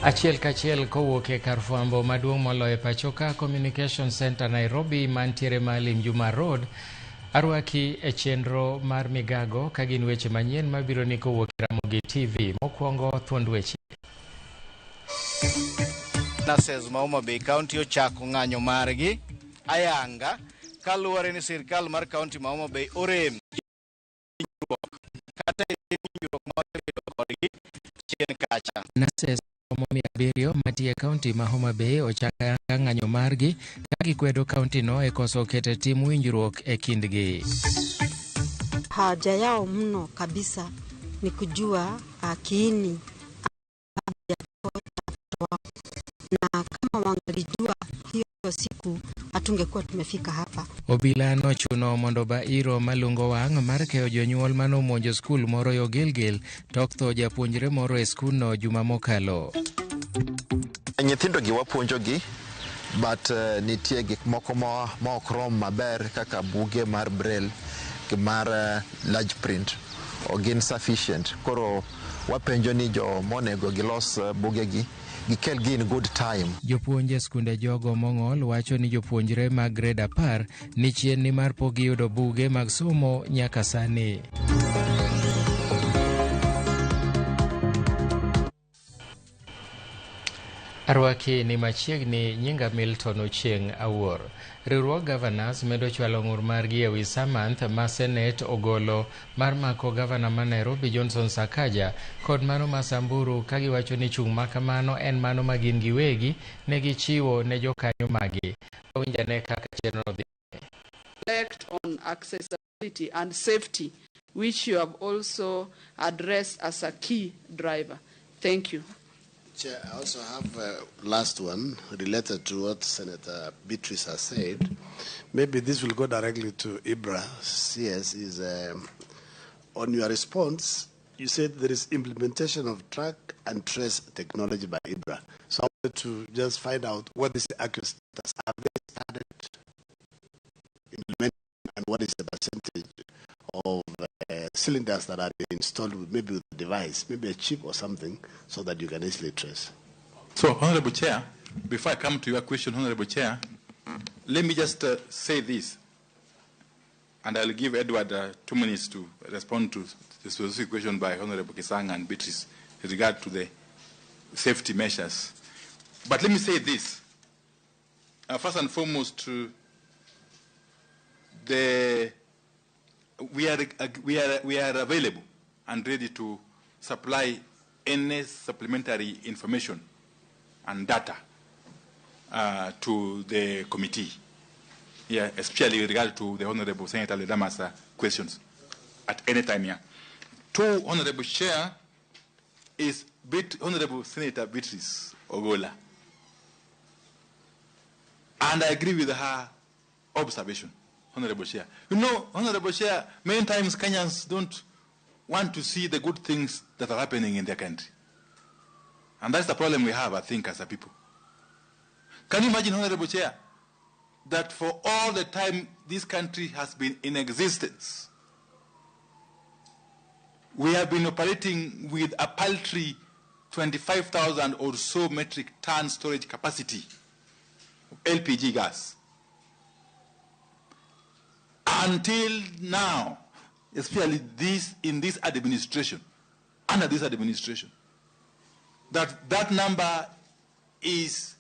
Achiel kachiel kowuok e kar fwambo maduong' moloyo e pachoka Communication Center Nairobi mantiere Maalim Juma Road. Arwaki e chenro mar migago ka gin weche manyien mabiro ni kowuok e Ramogi TV. Mokwongo thuond weche. Nurses ma Homa Bay County ochako ng'anyo margi ayanga kaluwore ni sirkal mar county ma Homa Bay orem kata e winjruok ma osebedo kodgi chien kacha. Nurses romo 700 matiyo e kaunti ma Homa Bay ochako ayanga ng'anyo margi ka gikwedo kaunti no e koso keto tim winjruok e kindgi. Haja yao mno kabisa ni kujua kiini ya watoto wao, na kama wangalijua hiyo siku hatungekuwa tumefika hapa. Obila nochuno mondo ba iro malungo wang' mar keyo jonyuol manomonjo skul moro yo Gilgil tok tho japuonjre moro e skundno juma mokalo. Nyithindo gi wapuonjogi but nitie gik moko ma ok rom maber kaka buge mar braille gi mar large print ok gin sufficient. Koro wapenjo ni jo monego gilos bugegi gikel gi in good time. Jopuonj e skunde jogo mong'ol wacho ni jopuonjre mag grade 10 ni chien nimar pok giyudo buge mag somo nyaka sani. Arwaki ni machiegni nyinga Milton Ochieng' Awuor. Riwruog Governors medo chwalo ng'ur margi ewi Samanth ma Senate ogolo mar mako gavana ma Nairobi Johnson Sakaja kod mano ma Samburu ka giwacho ni chung' ma kamano en mano ma gin giwegi ne gichiwo ne jokanyo maggi. Wawinj ane kaka chenro dhi. Reflect on accessibility and safety, which you have also addressed as a key driver. Thank you. Chair, I also have a last one related to what Senator Beatrice has said. Maybe this will go directly to Ibra. CS is on your response, you said there is implementation of track and trace technology by Ibra. So I wanted to just find out what is the actual status. Have they started implementing, and what is the percentage of cylinders that are installed with maybe with a device, maybe a chip or something, so that you can easily trace? So, Honorable Chair, before I come to your question, Honorable Chair, let me just say this, and I'll give Edward 2 minutes to respond to the specific question by Honorable Kisanga and Beatrice with regard to the safety measures. But let me say this. First and foremost, we are available and ready to supply any supplementary information and data to the committee, especially with regard to the Honorable Senator Ledama's questions at any time here. Two, Honorable Chair, is Honorable Senator Beatrice Ogola. And I agree with her observation, Honorable Chair. You know, Honorable Chair, many times Kenyans don't want to see the good things that are happening in their country. And that's the problem we have, I think, as a people. Can you imagine, Honorable Chair, that for all the time this country has been in existence, we have been operating with a paltry 25,000 or so metric ton storage capacity of LPG gas. Until now, especially this in this administration, under this administration, that number is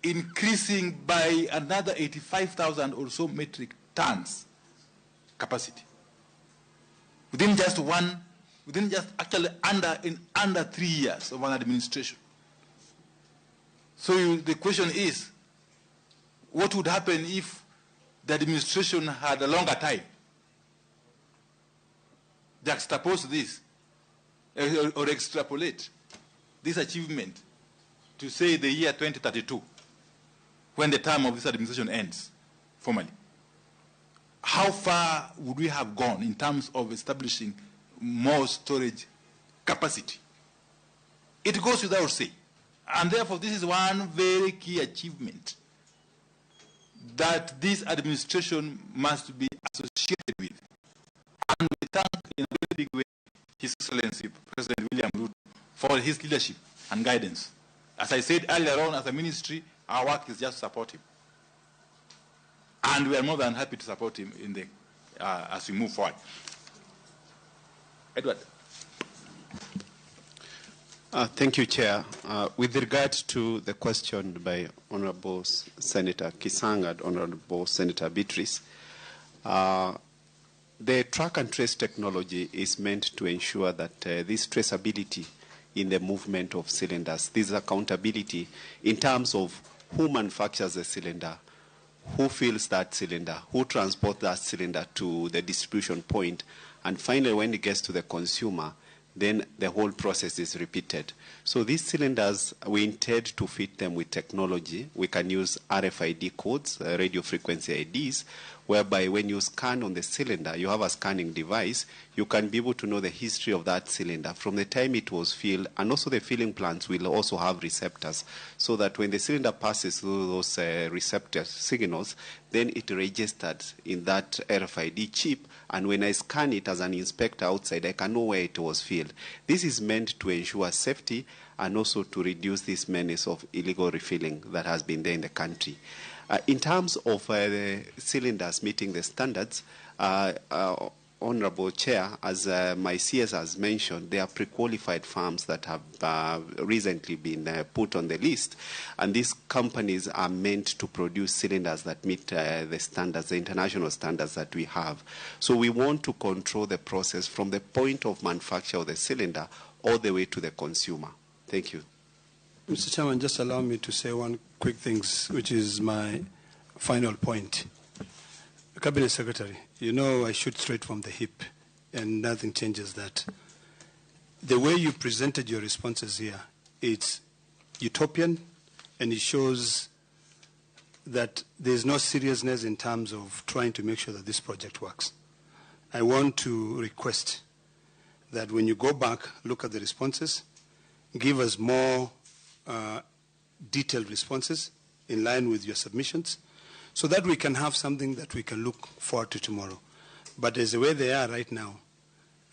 increasing by another 85,000 or so metric tons capacity. Within just one, within just actually under, in under 3 years of an administration. So the question is, what would happen if the administration had a longer time? Juxtapose this or extrapolate this achievement to say the year 2032, when the term of this administration ends formally. How far would we have gone in terms of establishing more storage capacity? It goes without saying. And therefore, this is one very key achievement that this administration must be associated with. And we thank in a very big way His Excellency President William Ruto for his leadership and guidance As I said earlier on, as a ministry, our work is just to support him. And we are more than happy to support him in the, as we move forward. Edward. Thank you, Chair. With regard to the question by Honorable Senator Kisang and Honorable Senator Beatrice, the track and trace technology is meant to ensure that this traceability in the movement of cylinders, this accountability in terms of who manufactures the cylinder, who fills that cylinder, who transports that cylinder to the distribution point, and finally when it gets to the consumer, then the whole process is repeated. So these cylinders, we intend to fit them with technology. We can use RFID codes, radio frequency IDs, whereby when you scan on the cylinder, you have a scanning device, you can be able to know the history of that cylinder from the time it was filled, and also the filling plants will also have receptors, so that when the cylinder passes through those receptor signals, then it registered in that RFID chip, and when I scan it as an inspector outside, I can know where it was filled. This is meant to ensure safety and also to reduce this menace of illegal refilling that has been there in the country. In terms of the cylinders meeting the standards, Honorable Chair, as my CS has mentioned, there are pre-qualified firms that have recently been put on the list, and these companies are meant to produce cylinders that meet the standards, the international standards that we have. So we want to control the process from the point of manufacture of the cylinder all the way to the consumer. Thank you. Mr. Chairman, just allow me to say one quick thing, which is my final point. Cabinet Secretary, you know I shoot straight from the hip, and nothing changes that. The way you presented your responses here, it's utopian, and it shows that there's no seriousness in terms of trying to make sure that this project works. I want to request that when you go back, look at the responses, give us more detailed responses in line with your submissions, so that we can have something that we can look forward to tomorrow. But as the way they are right now,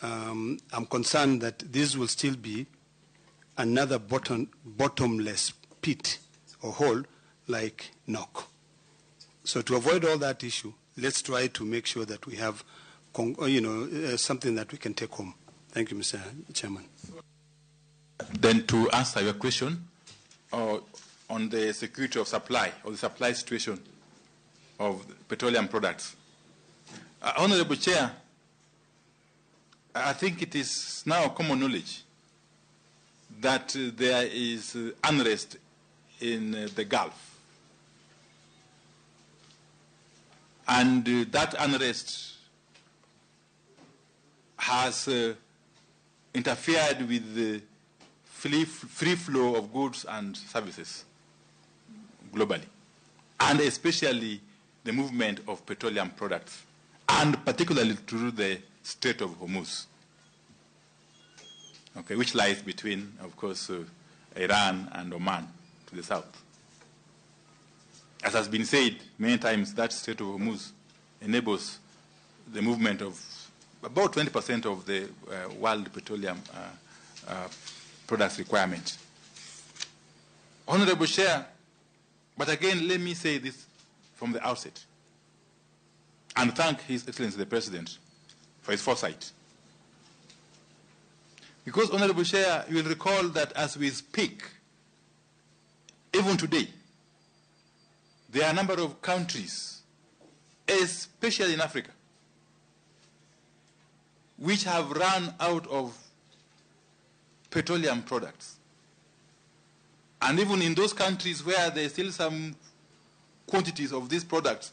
I'm concerned that this will still be another bottomless pit or hole like NOC. So to avoid all that issue, let's try to make sure that we have, something that we can take home. Thank you, Mr. Chairman. Then to answer your question on the security of supply or the supply situation of petroleum products. Honorable Chair, I think it is now common knowledge that there is unrest in the Gulf. And that unrest has interfered with the free flow of goods and services globally, and especially the movement of petroleum products, and particularly through the Strait of Hormuz, okay, which lies between, of course, Iran and Oman to the south. As has been said many times, that Strait of Hormuz enables the movement of about 20% of the world petroleum products requirement. Honorable Chair, but again, let me say this from the outset and thank His Excellency the President for his foresight. Because, Honorable Chair, you will recall that as we speak, even today, there are a number of countries, especially in Africa, which have run out of petroleum products. And even in those countries where there is still some quantities of these products,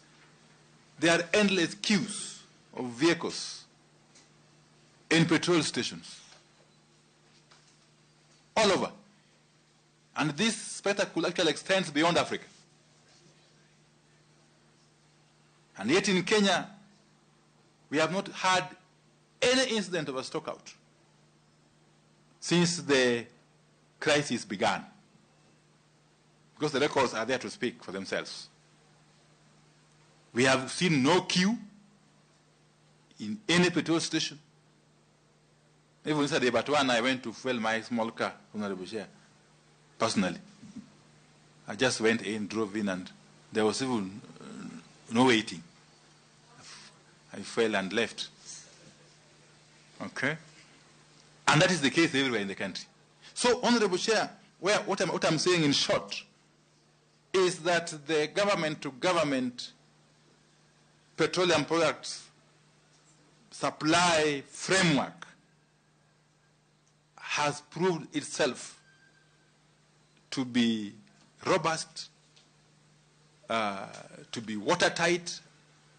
there are endless queues of vehicles in petrol stations all over. And this spectacle actually extends beyond Africa. And yet in Kenya, we have not had any incident of a stockout since the crisis began, because the records are there to speak for themselves. We have seen no queue in any petrol station. Even yesterday, but one I went to fuel my small car, Honorable Chair, personally. I just went in, drove in, and there was even no waiting. I fell and left. Okay? And that is the case everywhere in the country. So, Honorable Chair, what I'm saying in short is that the government-to-government petroleum products supply framework has proved itself to be robust, to be watertight,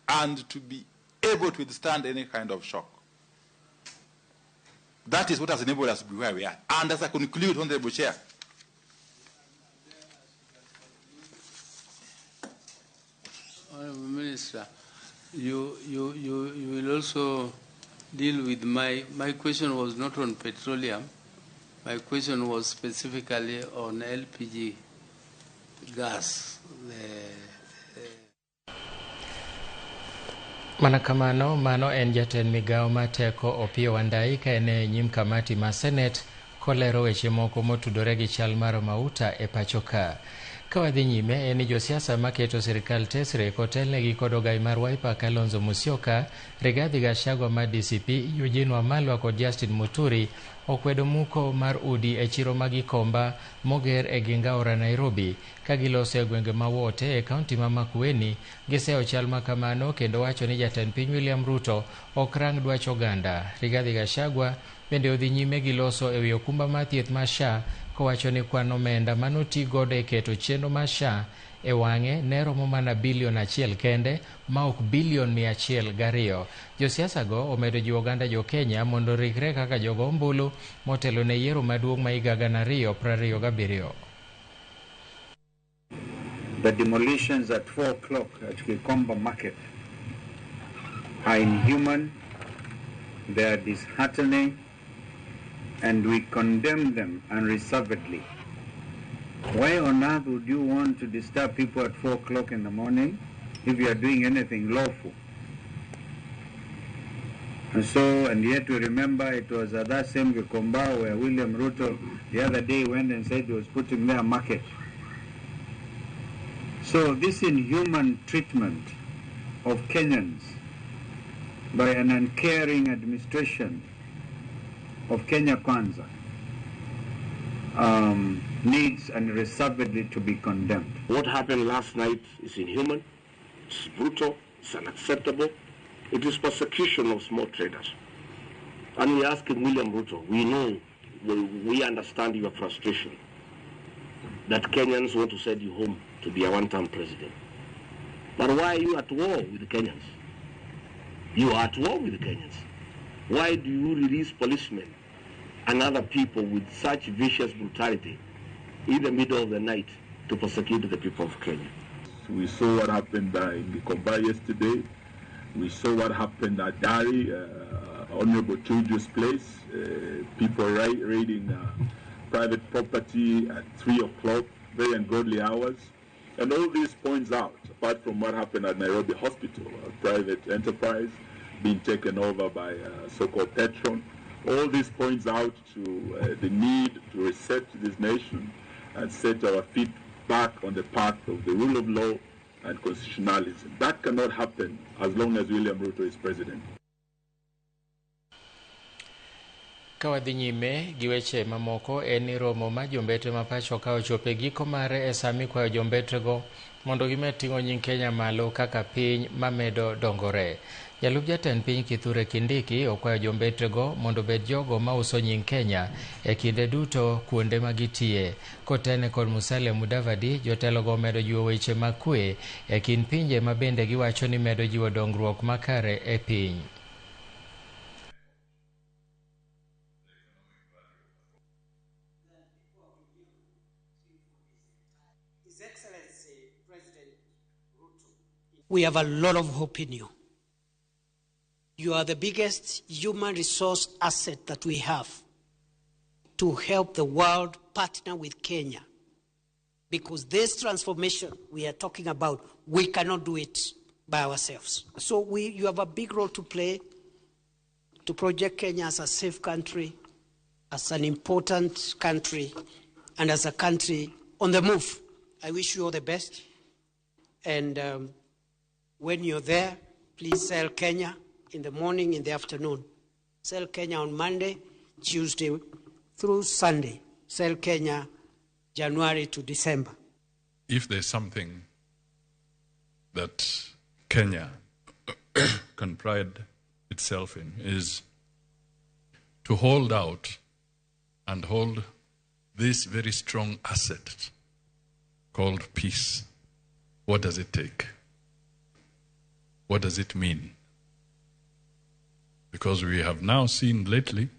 and to be able to withstand any kind of shock. That is what has enabled us to be where we are. And as I conclude, Honorable Chair, Honorable Minister, you will also deal with my question was not on petroleum. My question was specifically on LPG gas. Mana kamano, mano en jatend migawo ma teko Opiyo Wandayi ka en e nyim kamati ma Senet kolero weche moko motudore gi chal mar mauta e pacho ka. Ka wadhi nyime en ni josiasa maketo sirikal tesre kotelnegi kod ogai mar Wiper Kalonzo Musyoka, Rigathi Gachagua mar DCP, Eugene Wamalwa kod Justin Muturi okwedo muko mar udi e chiro ma Gikomba moger e Gingaora Nairobi ka giloso e gwenge ma Wote e kaunti ma Makueni. Giseyo chal ma kamano kendo wacho ni jatend piny William Ruto ok rang dwach oganda. Rigathi Gachagua bende odhi nyime gi loso ewi okumba mar thieth mar SHA kowacho ni kwan omenda manoti godo e keto chenro mar SHA e wang'e ne romo mana bilion 1 kende ma ok bilion 102. Josiasa go omedo jiwo oganda jo Kenya mondo orikre kaka jogo ombulu motelo ne yiero maduong' ma higa 2027. The demolitions at 4 o'clock at Gikomba Market are inhuman, they are disheartening, and we condemn them unreservedly. Why on earth would you want to disturb people at 4 o'clock in the morning if you are doing anything lawful? And so, and yet we remember it was at that same Gikomba where William Ruto the other day went and said he was putting there a market. So this inhuman treatment of Kenyans by an uncaring administration of Kenya Kwanza needs unreservedly to be condemned. What happened last night is inhuman, it's brutal, it's unacceptable. It is persecution of small traders. And we're asking William Ruto, we know, we understand your frustration, that Kenyans want to send you home to be a one-term president. But why are you at war with the Kenyans? You are at war with the Kenyans. Why do you release policemen and other people with such vicious brutality in the middle of the night to persecute the people of Kenya? We saw what happened in Gikomba yesterday. We saw what happened at Dari, Honorable Tuju's place, people raiding private property at 3 o'clock, very ungodly hours. And all this points out, apart from what happened at Nairobi Hospital, a private enterprise being taken over by a so-called patron, all this points out to the need to reset this nation and set our feet back on the path of the rule of law and constitutionalism. That cannot happen as long as William Ruto is president. Ka wadhi nyime gi weche mamoko en ni romo ma jombetre ma pacho ka ochopo e giko mare e sama ikwayo jombetrego mondo gimed ting'o nying Kenya malo kaka piny mamedo dongore. Jalup jatend piny Kithure Kindiki okwayo jombetrego mondo obed jogo mauso nying Kenya e kinde duto kuonde ma gitiye. Kotene kod Musalia Mudavadi, jotelogo omedo jiwo weche mag kwe e kind pinje ma bende giwacho ni medo jiwo dongruok makare e piny. We have a lot of hope in you. You are the biggest human resource asset that we have to help the world partner with Kenya. Because this transformation we are talking about, we cannot do it by ourselves. So you have a big role to play to project Kenya as a safe country, as an important country, and as a country on the move. I wish you all the best. And when you're there, please sell Kenya in the morning, in the afternoon. Sell Kenya on Monday, Tuesday through Sunday. Sell Kenya January to December. If there's something that Kenya can pride itself in, is to hold out and hold this very strong asset called peace. What does it take? What does it mean? Because we have now seen lately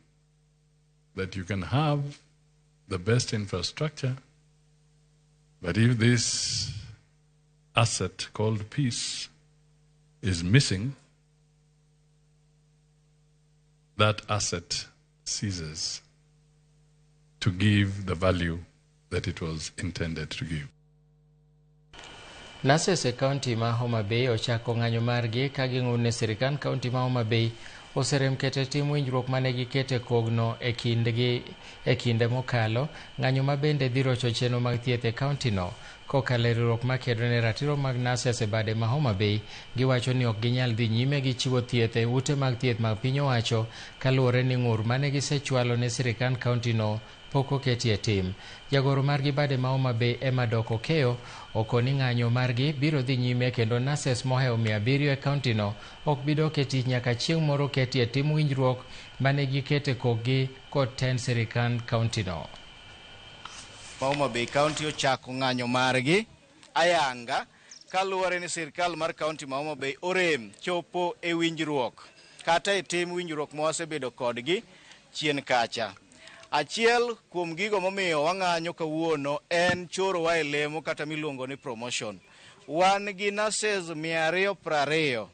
that you can have the best infrastructure, but if this asset called peace is missing, that asset ceases to give the value that it was intended to give. Nurses e kaunti ma Homa Bay ochako ng'anyo margi ka ging'ur ne sirikand kaunti ma Homa Bay oserem keto e tim winjruok mane gikete kogno e kindgi e kinde mokalo. Ng'anyo ma bende dhi rocho chenro mag thieth e kaunti no kokalo e riwruok makedo ne ratiro mag nurses e bade ma Homa Bay. Giwacho ni ok ginyal dhi nyime gi chiwo thieth e ute mag thieth mag piny owacho kaluwore ni ng'ur mane gisechwalo ne sirikand kaunti no pok oketi e tim. Jagoro margi bade ma Homa Bay Emma Dok Okeyo okoni ng'anyo margi biro dhi nyime kendo nurses mohewo 700 e kaunti no ok bi dok e tich nyaka chieng' moro keti e tim winjruok mane gikete kokgi kod tend sirikand kaunti no. Homa Bay County ochako ng'anyo margi ayanga kaluwore ni sirikal mar kaunti ma Homa Bay orem chopo e winjruok kata e tim winjruok ma wasebedo kodgi chien kacha. Achiel kuom gigo momiyo wang'anyo kawuono en chorowa e lemo kata miluongo ni promotion. Wan gi nurses 220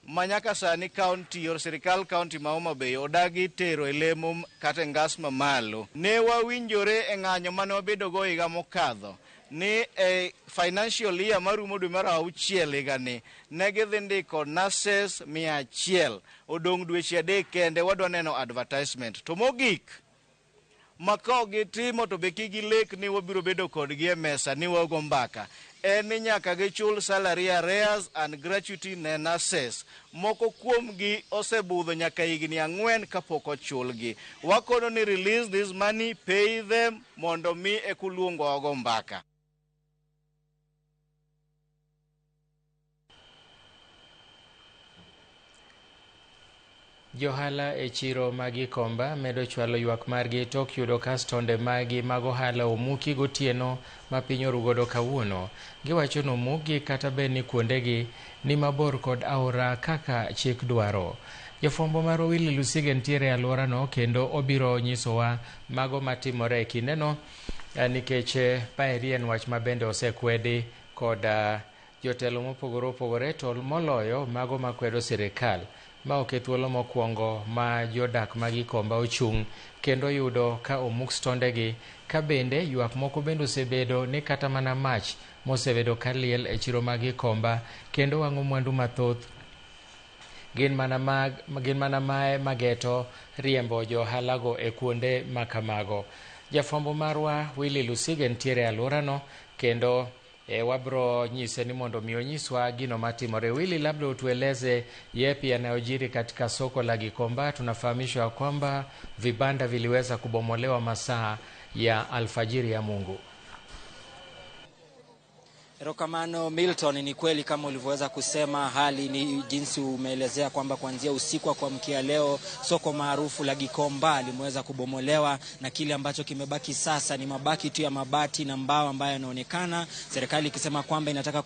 ma nyaka sani kaunti or sirikal kaunti ma Homa Bay odagi tero e lemo kata e ngas mamalo. Ne wawinjore e ng'anyo mane wabedogo higa mokadho ni e financial year marumo dwe mar auchiel higani ne gidhi ndiko nurses 100. Odong' dweche 3 kende wadwa neno advertisement. To mogik ma ka gitimo to be kik gilek ni wabiro bedo kodgi e mesa ni wago mbaka, en ni nyaka gichul salary arrears and gratuity ne nurses. Moko kuomgi osebudho nyaka higni 4 kapok ochulgi. Wakono ni release this money, pay them mondo mi ekuluongo wago mbaka. Johala e chiro ma Gikomba medo chwalo ywak margi tok yudo ka stonde magi mag ohala omuki gotieno ma piny orugodo kawuono. Giwacho ni omukgi kata bed ni kuondegi ni mabor kod aora kaka chik dwaro. Jafwambo marwa Willy Lusige nitiere e alworano kendo obiro nyisowa mago matimore e kindeno nikech paeri en wach ma bende osekwedi kod jotelo mopogore opogore to moloyo mago makwedo sirikal. Ma ok e thuolo mokwongo ma jodak ma Gikomba ochung' kendo yudo ka omuk stondegi, ka bende ywak moko bende osebedo ni kata mana mach mosebedo ka liel e chiro ma Gikomba kendo wang'o mwandu mathoth gin mana mae mageto riembo johalago e kuonde makamago. Jafwambo marwa Willy Lusige nitiere e alworano kendo wabro nyise ni mondo mi onyiswa gino matimore. Willy, labda utueleze yepi yanayojiri katika soko la Gikomba. Tunafahamishwa kwamba vibanda viliweza kubomolewa masaa ya alfajiri ya Mungu. Erokamano Milton, ni kweli kama ulivyoweza kusema, hali ni jinsi umeelezea kwamba kuanzia usiku wa kuamkia leo soko maarufu la Gikomba limeweza kubomolewa na kile ambacho kimebaki sasa ni mabaki tu ya mabati na mbao ambayo yanaonekana, serikali ikisema kwamba inataka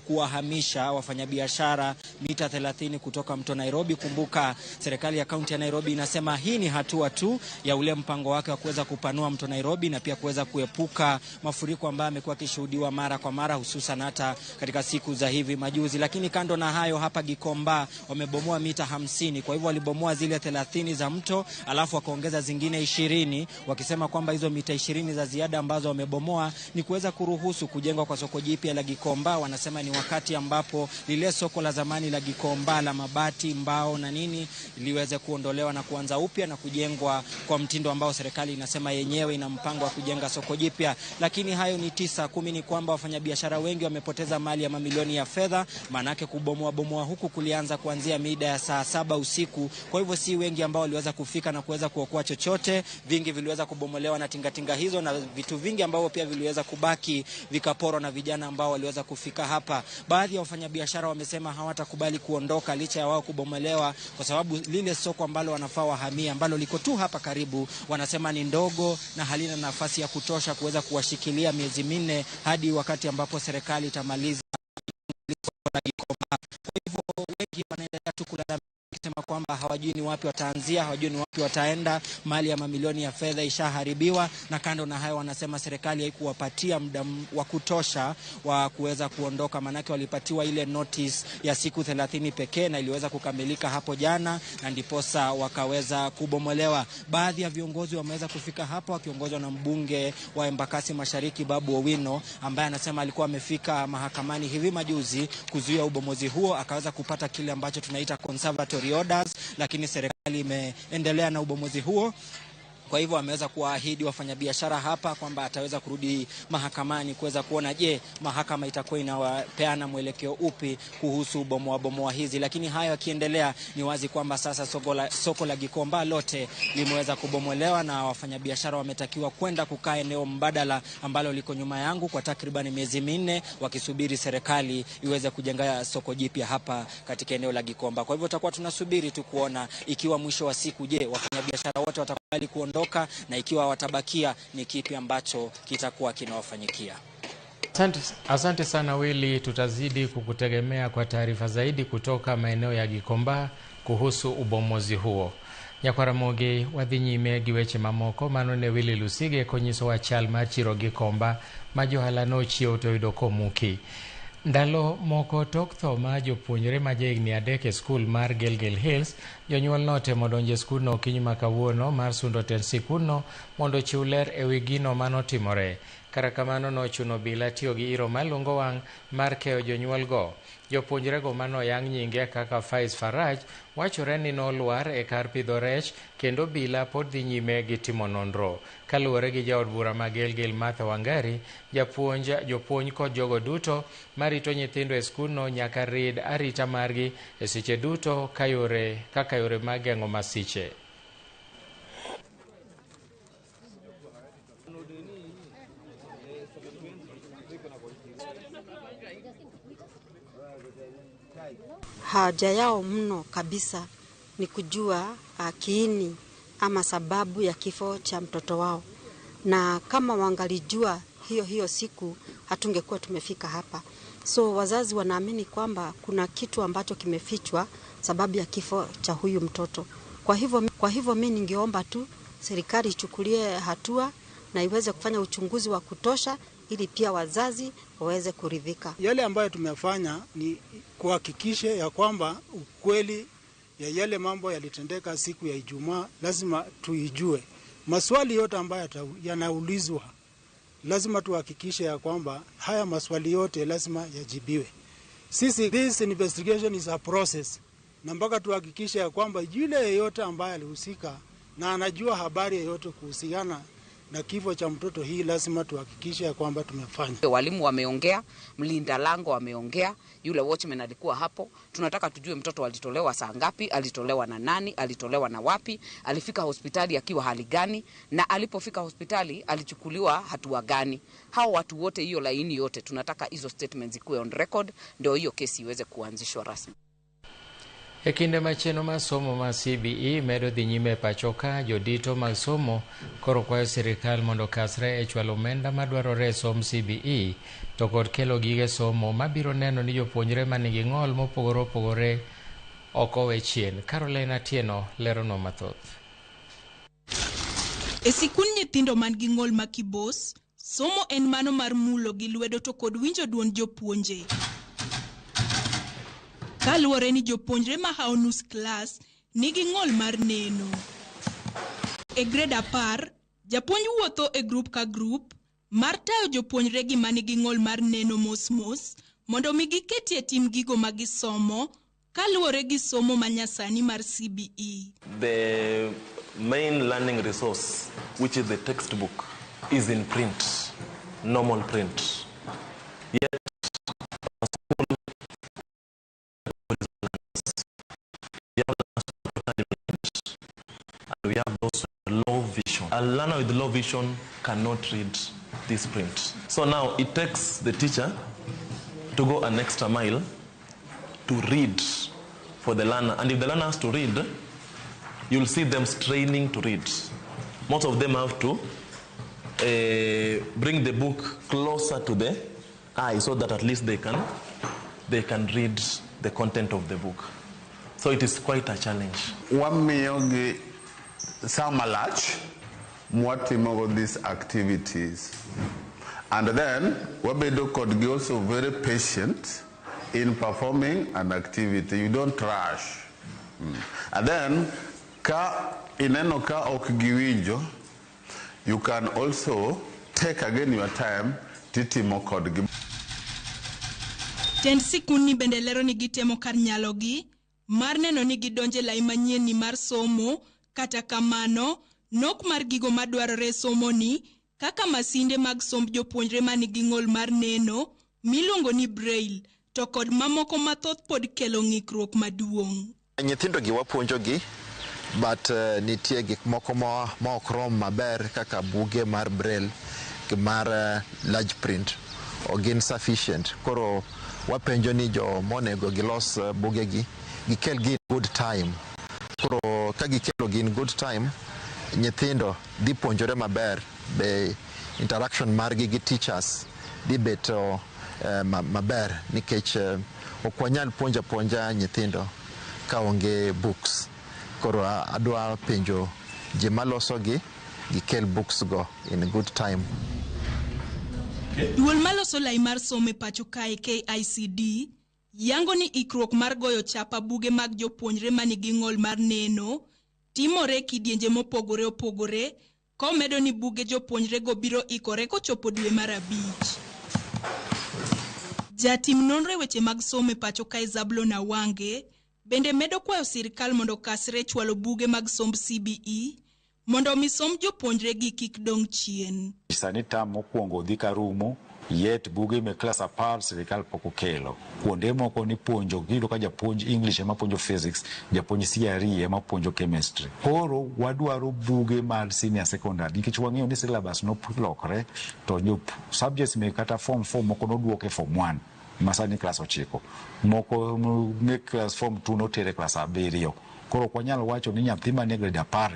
kuwahamisha wafanyabiashara mita 30 kutoka mto Nairobi. Kumbuka serikali ya kaunti ya Nairobi inasema hii ni hatua tu ya ule mpango wake wa kuweza kupanua mto Nairobi na pia kuweza kuepuka mafuriko ambayo yamekuwa yakishuhudiwa mara kwa mara, hususan hata katika siku za hivi majuzi. Lakini kando na hayo, hapa Gikomba wamebomoa mita 50. Kwa hivyo walibomoa zile 30 za mto, alafu wakaongeza zingine 20, wakisema kwamba hizo mita 20 za ziada ambazo wamebomoa ni kuweza kuruhusu kujengwa kwa soko jipya la Gikomba. Wanasema ni wakati ambapo lile soko la zamani la Gikomba la mabati, mbao na nini liweze kuondolewa na kuanza upya na kujengwa kwa mtindo ambao serikali inasema yenyewe ina mpango wa kujenga soko jipya. Lakini hayo ni 9 10 ni kwamba wafanyabiashara wengi wamepoteza mali ya mamilioni ya fedha, maanake kubomoa bomoa huku kulianza kuanzia mida ya saa 7 usiku. Kwa hivyo si wengi ambao waliweza kufika na kuweza kuokoa chochote. Vingi viliweza kubomolewa na tingatinga hizo, na vitu vingi ambavyo pia viliweza kubaki vikaporwa na vijana ambao waliweza kufika hapa. Baadhi ya wafanyabiashara wamesema hawatakubali kuondoka licha ya wao kubomolewa, kwa sababu lile soko ambalo wanafaa wahamia ambalo liko tu hapa karibu, wanasema ni ndogo na halina nafasi ya kutosha kuweza kuwashikilia miezi 4 hadi wakati ambapo serikali itamaliza. Kwa hivyo wengi wanaendelea tu kulalamika wakisema kwamba hawajui ni wapi wataanzia, hawajui ni wapi wataenda. Mali ya mamilioni ya fedha ishaharibiwa, na kando na hayo wanasema serikali haikuwapatia muda wa kutosha wa kuweza kuondoka, manake walipatiwa ile notice ya siku 30 pekee na iliweza kukamilika hapo jana, na ndiposa wakaweza kubomolewa. Baadhi ya viongozi wameweza kufika hapo wakiongozwa na mbunge wa Embakasi Mashariki Babu Owino, ambaye anasema alikuwa amefika mahakamani hivi majuzi kuzuia ubomozi huo, akaweza kupata kile ambacho tunaita conservatory orders, lakini serikali imeendelea na ubomozi huo. Kwa hivyo ameweza kuwaahidi wafanyabiashara hapa kwamba ataweza kurudi mahakamani kuweza kuona je, mahakama itakuwa inawapeana mwelekeo upi kuhusu bomoa bomoa hizi. Lakini hayo yakiendelea, ni wazi kwamba sasa soko la Gikomba lote limeweza kubomolewa na wafanyabiashara wametakiwa kwenda kukaa eneo mbadala ambalo liko nyuma yangu kwa takriban miezi 4, wakisubiri serikali iweze kujenga soko jipya hapa katika eneo la Gikomba. Kwa hivyo tutakuwa tunasubiri tu kuona ikiwa mwisho wa siku, je, wafanyabiashara wote watakubali kuondoka, na ikiwa watabakia ni kipi ambacho kitakuwa kinawafanyikia. Asante sana Willy, tutazidi kukutegemea kwa taarifa zaidi kutoka maeneo ya Gikomba kuhusu ubomozi huo. Nyakwaramogi wadhi nyime gi weche mamoko mano ne Willy Lusige konyisowa chal mar chiro Gikomba ma johala nochiewo to oyudo komuki. Ndalo moko tok tho mar jopuonjre ma jahigni 3 e skul mar Gilgil Hills, jonyuol notemo donjo e skundno okinyi ma kawuono mar sundo tend sikundno mondo ochiw ler ewi gino manotimore. Kata kamano nochuno obila tiyo gi iro malungo wang' mar keyo jonyuolgo. Jopuonjrego manoyang nyinge kaka Faiz Faraj wachore ni nolwar e kar pidho rech kendo obila pod dhi nyime gi timo nonro. Kaluwore gi jaod bura ma Gilgil Martha Wangari, jopuonj kod jogo duto marito nyithindo e skundno nyaka rid arita margi e seche duto kaka yore mag geng'o masiche. Haja yao mno kabisa ni kujua kiini ama sababu ya kifo cha mtoto wao, na kama wangalijua hiyo siku hatungekuwa tumefika hapa. So wazazi wanaamini kwamba kuna kitu ambacho kimefichwa sababu ya kifo cha huyu mtoto. Kwa hivyo mimi ningeomba tu serikali ichukulie hatua na iweze kufanya uchunguzi wa kutosha ili pia wazazi waweze kuridhika. Yale ambayo tumefanya ni kuhakikisha ya kwamba ukweli ya yale mambo yalitendeka siku ya Ijumaa lazima tuijue. Maswali yote ambayo yanaulizwa lazima tuhakikishe ya kwamba haya maswali yote lazima yajibiwe. Sisi, this investigation is a process, na mpaka tuhakikishe ya kwamba yule yeyote ambaye alihusika na anajua habari yoyote kuhusiana na kifo cha mtoto hii lazima tuhakikishe ya kwamba tumefanya. Walimu wameongea, mlinda lango wameongea, yule watchman alikuwa hapo. Tunataka tujue mtoto alitolewa saa ngapi, alitolewa na nani, alitolewa na wapi, alifika hospitali akiwa hali gani, na alipofika hospitali alichukuliwa hatua gani. Hao watu wote, hiyo laini yote, tunataka hizo statements zikuwe on record ndio hiyo kesi iweze kuanzishwa rasmi. E kinde macheno mar somo mar CBE medo dhi nyime e pacho ka, jodito mag somo koro kwayo sirikal mondo okasre e chwalo omenda madwarore e somb CBE to kod kelo gige somo mabiro neno ni jopuonjre manigi ng'ol mopogore opogore ok owe chien. Caroline Atieno leronwa mathoth. E sikund nyithindo man gi ng'ol ma Kibos, somo en mano mar mulo gi lwedo to kod winjo duond jopuonje. Kaluwore ni jopuonjre mahawo nus klas nigi ng'ol mar neno. E grade 10, japuonj wuotho e grup ka grup mar tayo jopuonjre gi manigi ng'ol mar neno mos mos mondo mi giketie tim gigo ma gisomo kaluwore gi somo manyasani mar CBE. The main learning resource, which is the textbook, is in print, normal print. Yet, our school we have and we have those low vision. A learner with low vision cannot read this print. So now it takes the teacher to go an extra mile to read for the learner. And if the learner has to read, you'll see them straining to read. Most of them have to bring the book closer to the eye so that at least they can read the content of the book. So it is quite a challenge. Wamiyogi sa malach mwatimogo these activities. And then wabedo kodgi also very patient in performing an activity. You don't rush. And then ka ineno ka ok giwinjo, you can also take again your time titimo kodgi. Tend sikundni bende lero ni gitemo kar nyalogi mar neno ni gidonje lai manyien ni mar somo. Kata kamano, nok mar gigo madwarore e somoni kaka masinde mag somb jopuonjre manigi ng'ol mar neno miluongo ni braille to kod mamoko mathoth pod kelo ng'ikruok maduong'. Nyithindo gi wapuonjogi, but nitie gik moko ma ok rom maber kaka buge mar braille gi mar large print ok gin sufficient. Koro wapenjo ni jo monego gilos bugegi gikel gi in good time. Koro ka gikelo gi in good time, nyithindo dhi puonjore maber, be interaction margi gi teachers dhi bet maber nikech ok wanyal puonjo apuonja nyithindo ka onge books. Koro adwa penjo ji malosogi gikel books go in good time. Duol maloso lai mar somo e pacho kae KICD yango ni ikruok mar goyo chapa buge mag jopuonjre manigi ng'ol mar neno timore e kidienje mopogore opogore, komedo ni buge jopuonjrego biro ikore kochopo dwe mar 5. Jatim nonro e weche mag somo e pacho kae Zablon Awange bende medo kwayo sirikal mondo okasre chwalo buge mag somb CBE mondo omi somb jopuonjre gi kik dong' chien. Sani tam mokwongo dhi karumo, yet buge me klas 10 sirikal pok okelo. Kuonde moko ni puonjo, iyudo ka japuonj English ema puonjo physics, japuonj CRE ema puonjo chemistry. Koro wadwaro buge mar senior secondary nikech wang'eyo ni syllabus nolokre to subjects me kata form 4 moko noduok e form 1 ma sani klas 9, moko me klas form 2 notere klas 7. Koro ok wanyal wacho ni nyathi manie grade 10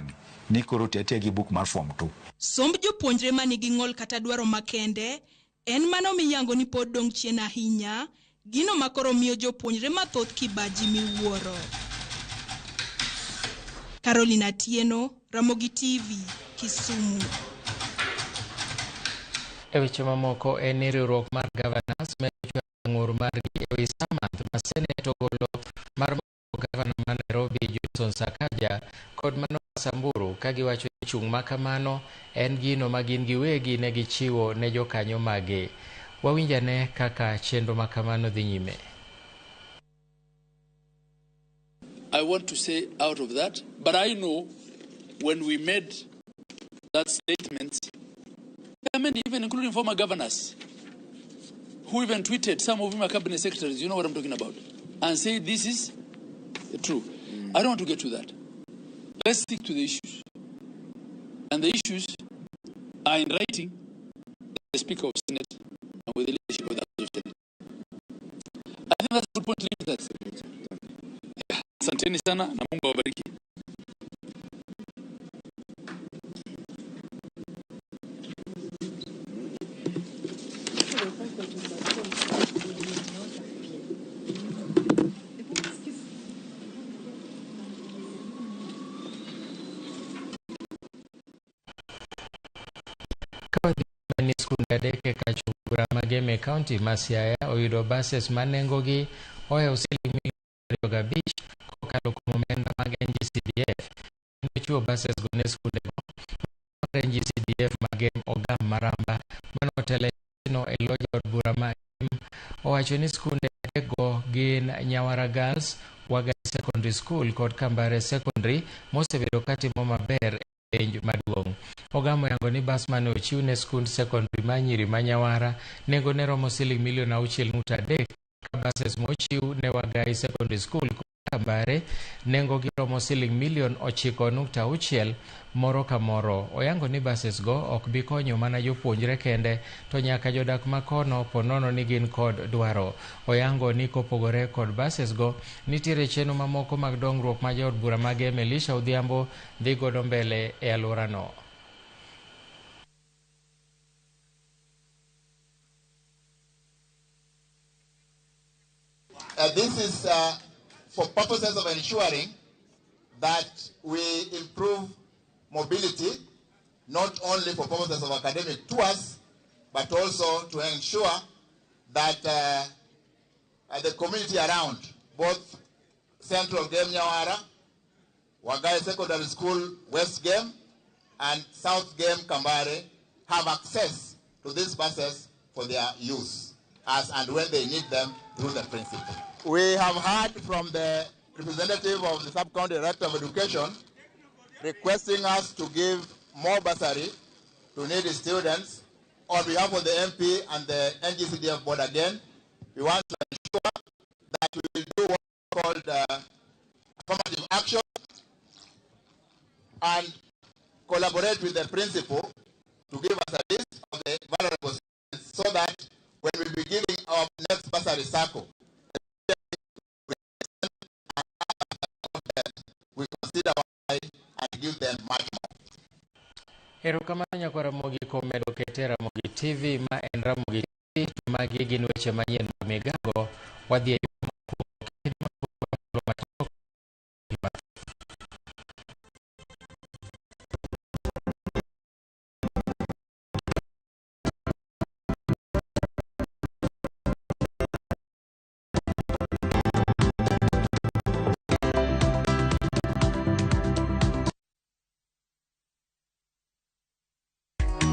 ni koro ti atiya gi buk mar form 2. Somb jopuonjre manigi ng'ol kata dwaro makende en mano miyango ni pod dong' chien ahinya, gino makoro miyo jopuonjre mathoth kibaji miwuoro. Caroline Atieno, Ramogi TV, Kisumu. E weche mamoko en ni riwruok mar governors medo chwalo ng'ur margi e wi Samantha ma Senate ogolo mar gavana ma Nairobi Johnson Sakaja kod mano Samburu ka giwacho ni chung' ma kamano en gino ma gin giwegi ne gichiwo ne jokanyo mage. Wawinjane kaka chenro ma kamano dhi nyime. I want to say out of that, but I know when we made that statement, there are many, even including former governors, who even tweeted, some of whom are cabinet secretaries, you know what I'm talking about, and say this is true. I don't want to get to that. Let's stick to the issues. And the issues are in writing, the Speaker of Senate and with the leadership of the House of Senate. I think that's a good point to leave that. Yeah. Asanteni sana na Mungu awabariki. Gem e kaunti ma Siaya oyudo buses ma nengogi ohewo siling milion 25 kokalo kuom omenda mag NGCDF kendo chiwo buses go ne skunde go. Mar NGCDF ma Gem Ogam Maramba mane otelo e no e lo jaod bura ma Gem owacho ni skunde adekgo gin Nyawara Girls, Wagai Secondary School kod Kambare Secondary mosebedo katimo maber e penj maduong'. Ogamo yango ni bas mane ochiw ne skund secondary ma nyiri ma Nyawara nengone romo siling milion 6.3 ka buses mochiw ne Wagai Secondary School kod Kambare nengogi romo siling milion 9.6 moro ka moro. Oyango ni buses go ok bi konyo mana jopuonjre kende to nyaka jodak ma kono po nono ni gin kod dwaro. Oyango ni kopogore kod buses go, nitiere chenro mamoko mag dongruok ma jaod bura ma Gem Elisha Odhiambo dhi godo mbele e alworano. This is for purposes of ensuring that we improve mobility, not only for purposes of academic tours, but also to ensure that the community around, both Central Gem Nyawara, Wagai Secondary School, West Gem, and South Gem Kambare, have access to these buses for their use as and when they need them through the principal. We have heard from the representative of the Sub-County Director of Education requesting us to give more bursary to needy students. On behalf of the MP and the NGCDF board again, we want to ensure that we will do what is called affirmative action and collaborate with the principal to give us a list of the vulnerable students so that when we be giving our next bursary circle, we consider and give them much more. Erokamano nyakwa Ramogi kuom medo kete Ramogi TV ma en Ramogi TV to magi gin weche manyien mag migago. Wadhi e yo mokwongo.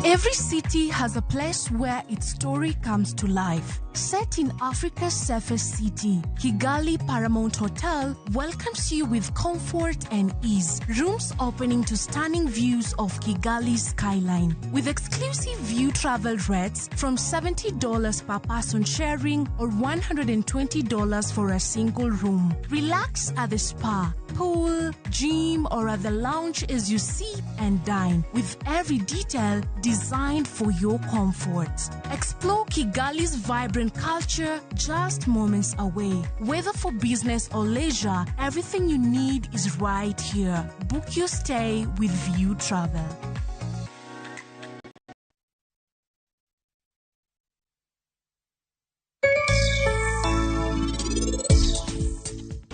Every city has a place where its story comes to life. Set in Africa's safest city, Kigali Paramount Hotel welcomes you with comfort and ease. Rooms opening to stunning views of Kigali's skyline. With exclusive view travel rates from $70 per person sharing or $120 for a single room. Relax at the spa, pool, gym, or at the lounge as you sip and dine, with every detail designed for your comfort. Explore Kigali's vibrant culture just moments away. Whether for business or leisure, everything you need is right here. Book your stay with View Travel.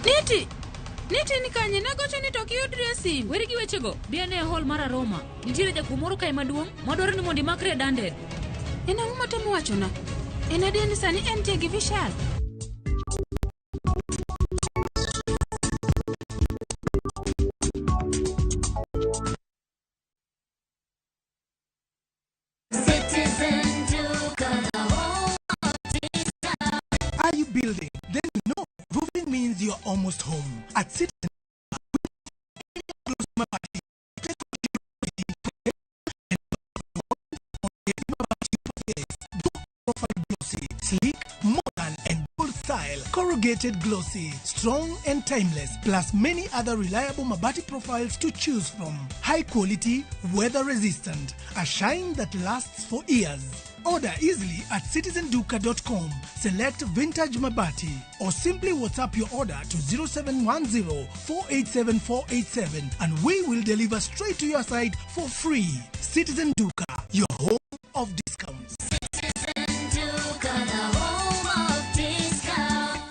Niti! Niti ni kanye nagocho ni to ok yudri e simu. Weri gi wechego, bi ane e hall mar Aroma. Nitiere jakuo moro kae maduong' madwaro ni mondo imak red-handed. En ang'o matemo wachona? En adier ni sani entie gi Vishal? Are you building? Then you know roofing means you're almost home. At Citizen, sleek, modern and bold style, corrugated glossy, strong and timeless, plus many other reliable Mabati profiles to choose from. High quality, weather resistant, a shine that lasts for years. Order easily at citizenduka.com. Select Vintage Mabati or simply WhatsApp your order to 0710 487 487 and we will deliver straight to your site for free. Citizen Duka, your home of discounts. Citizen Duka, the home of discount.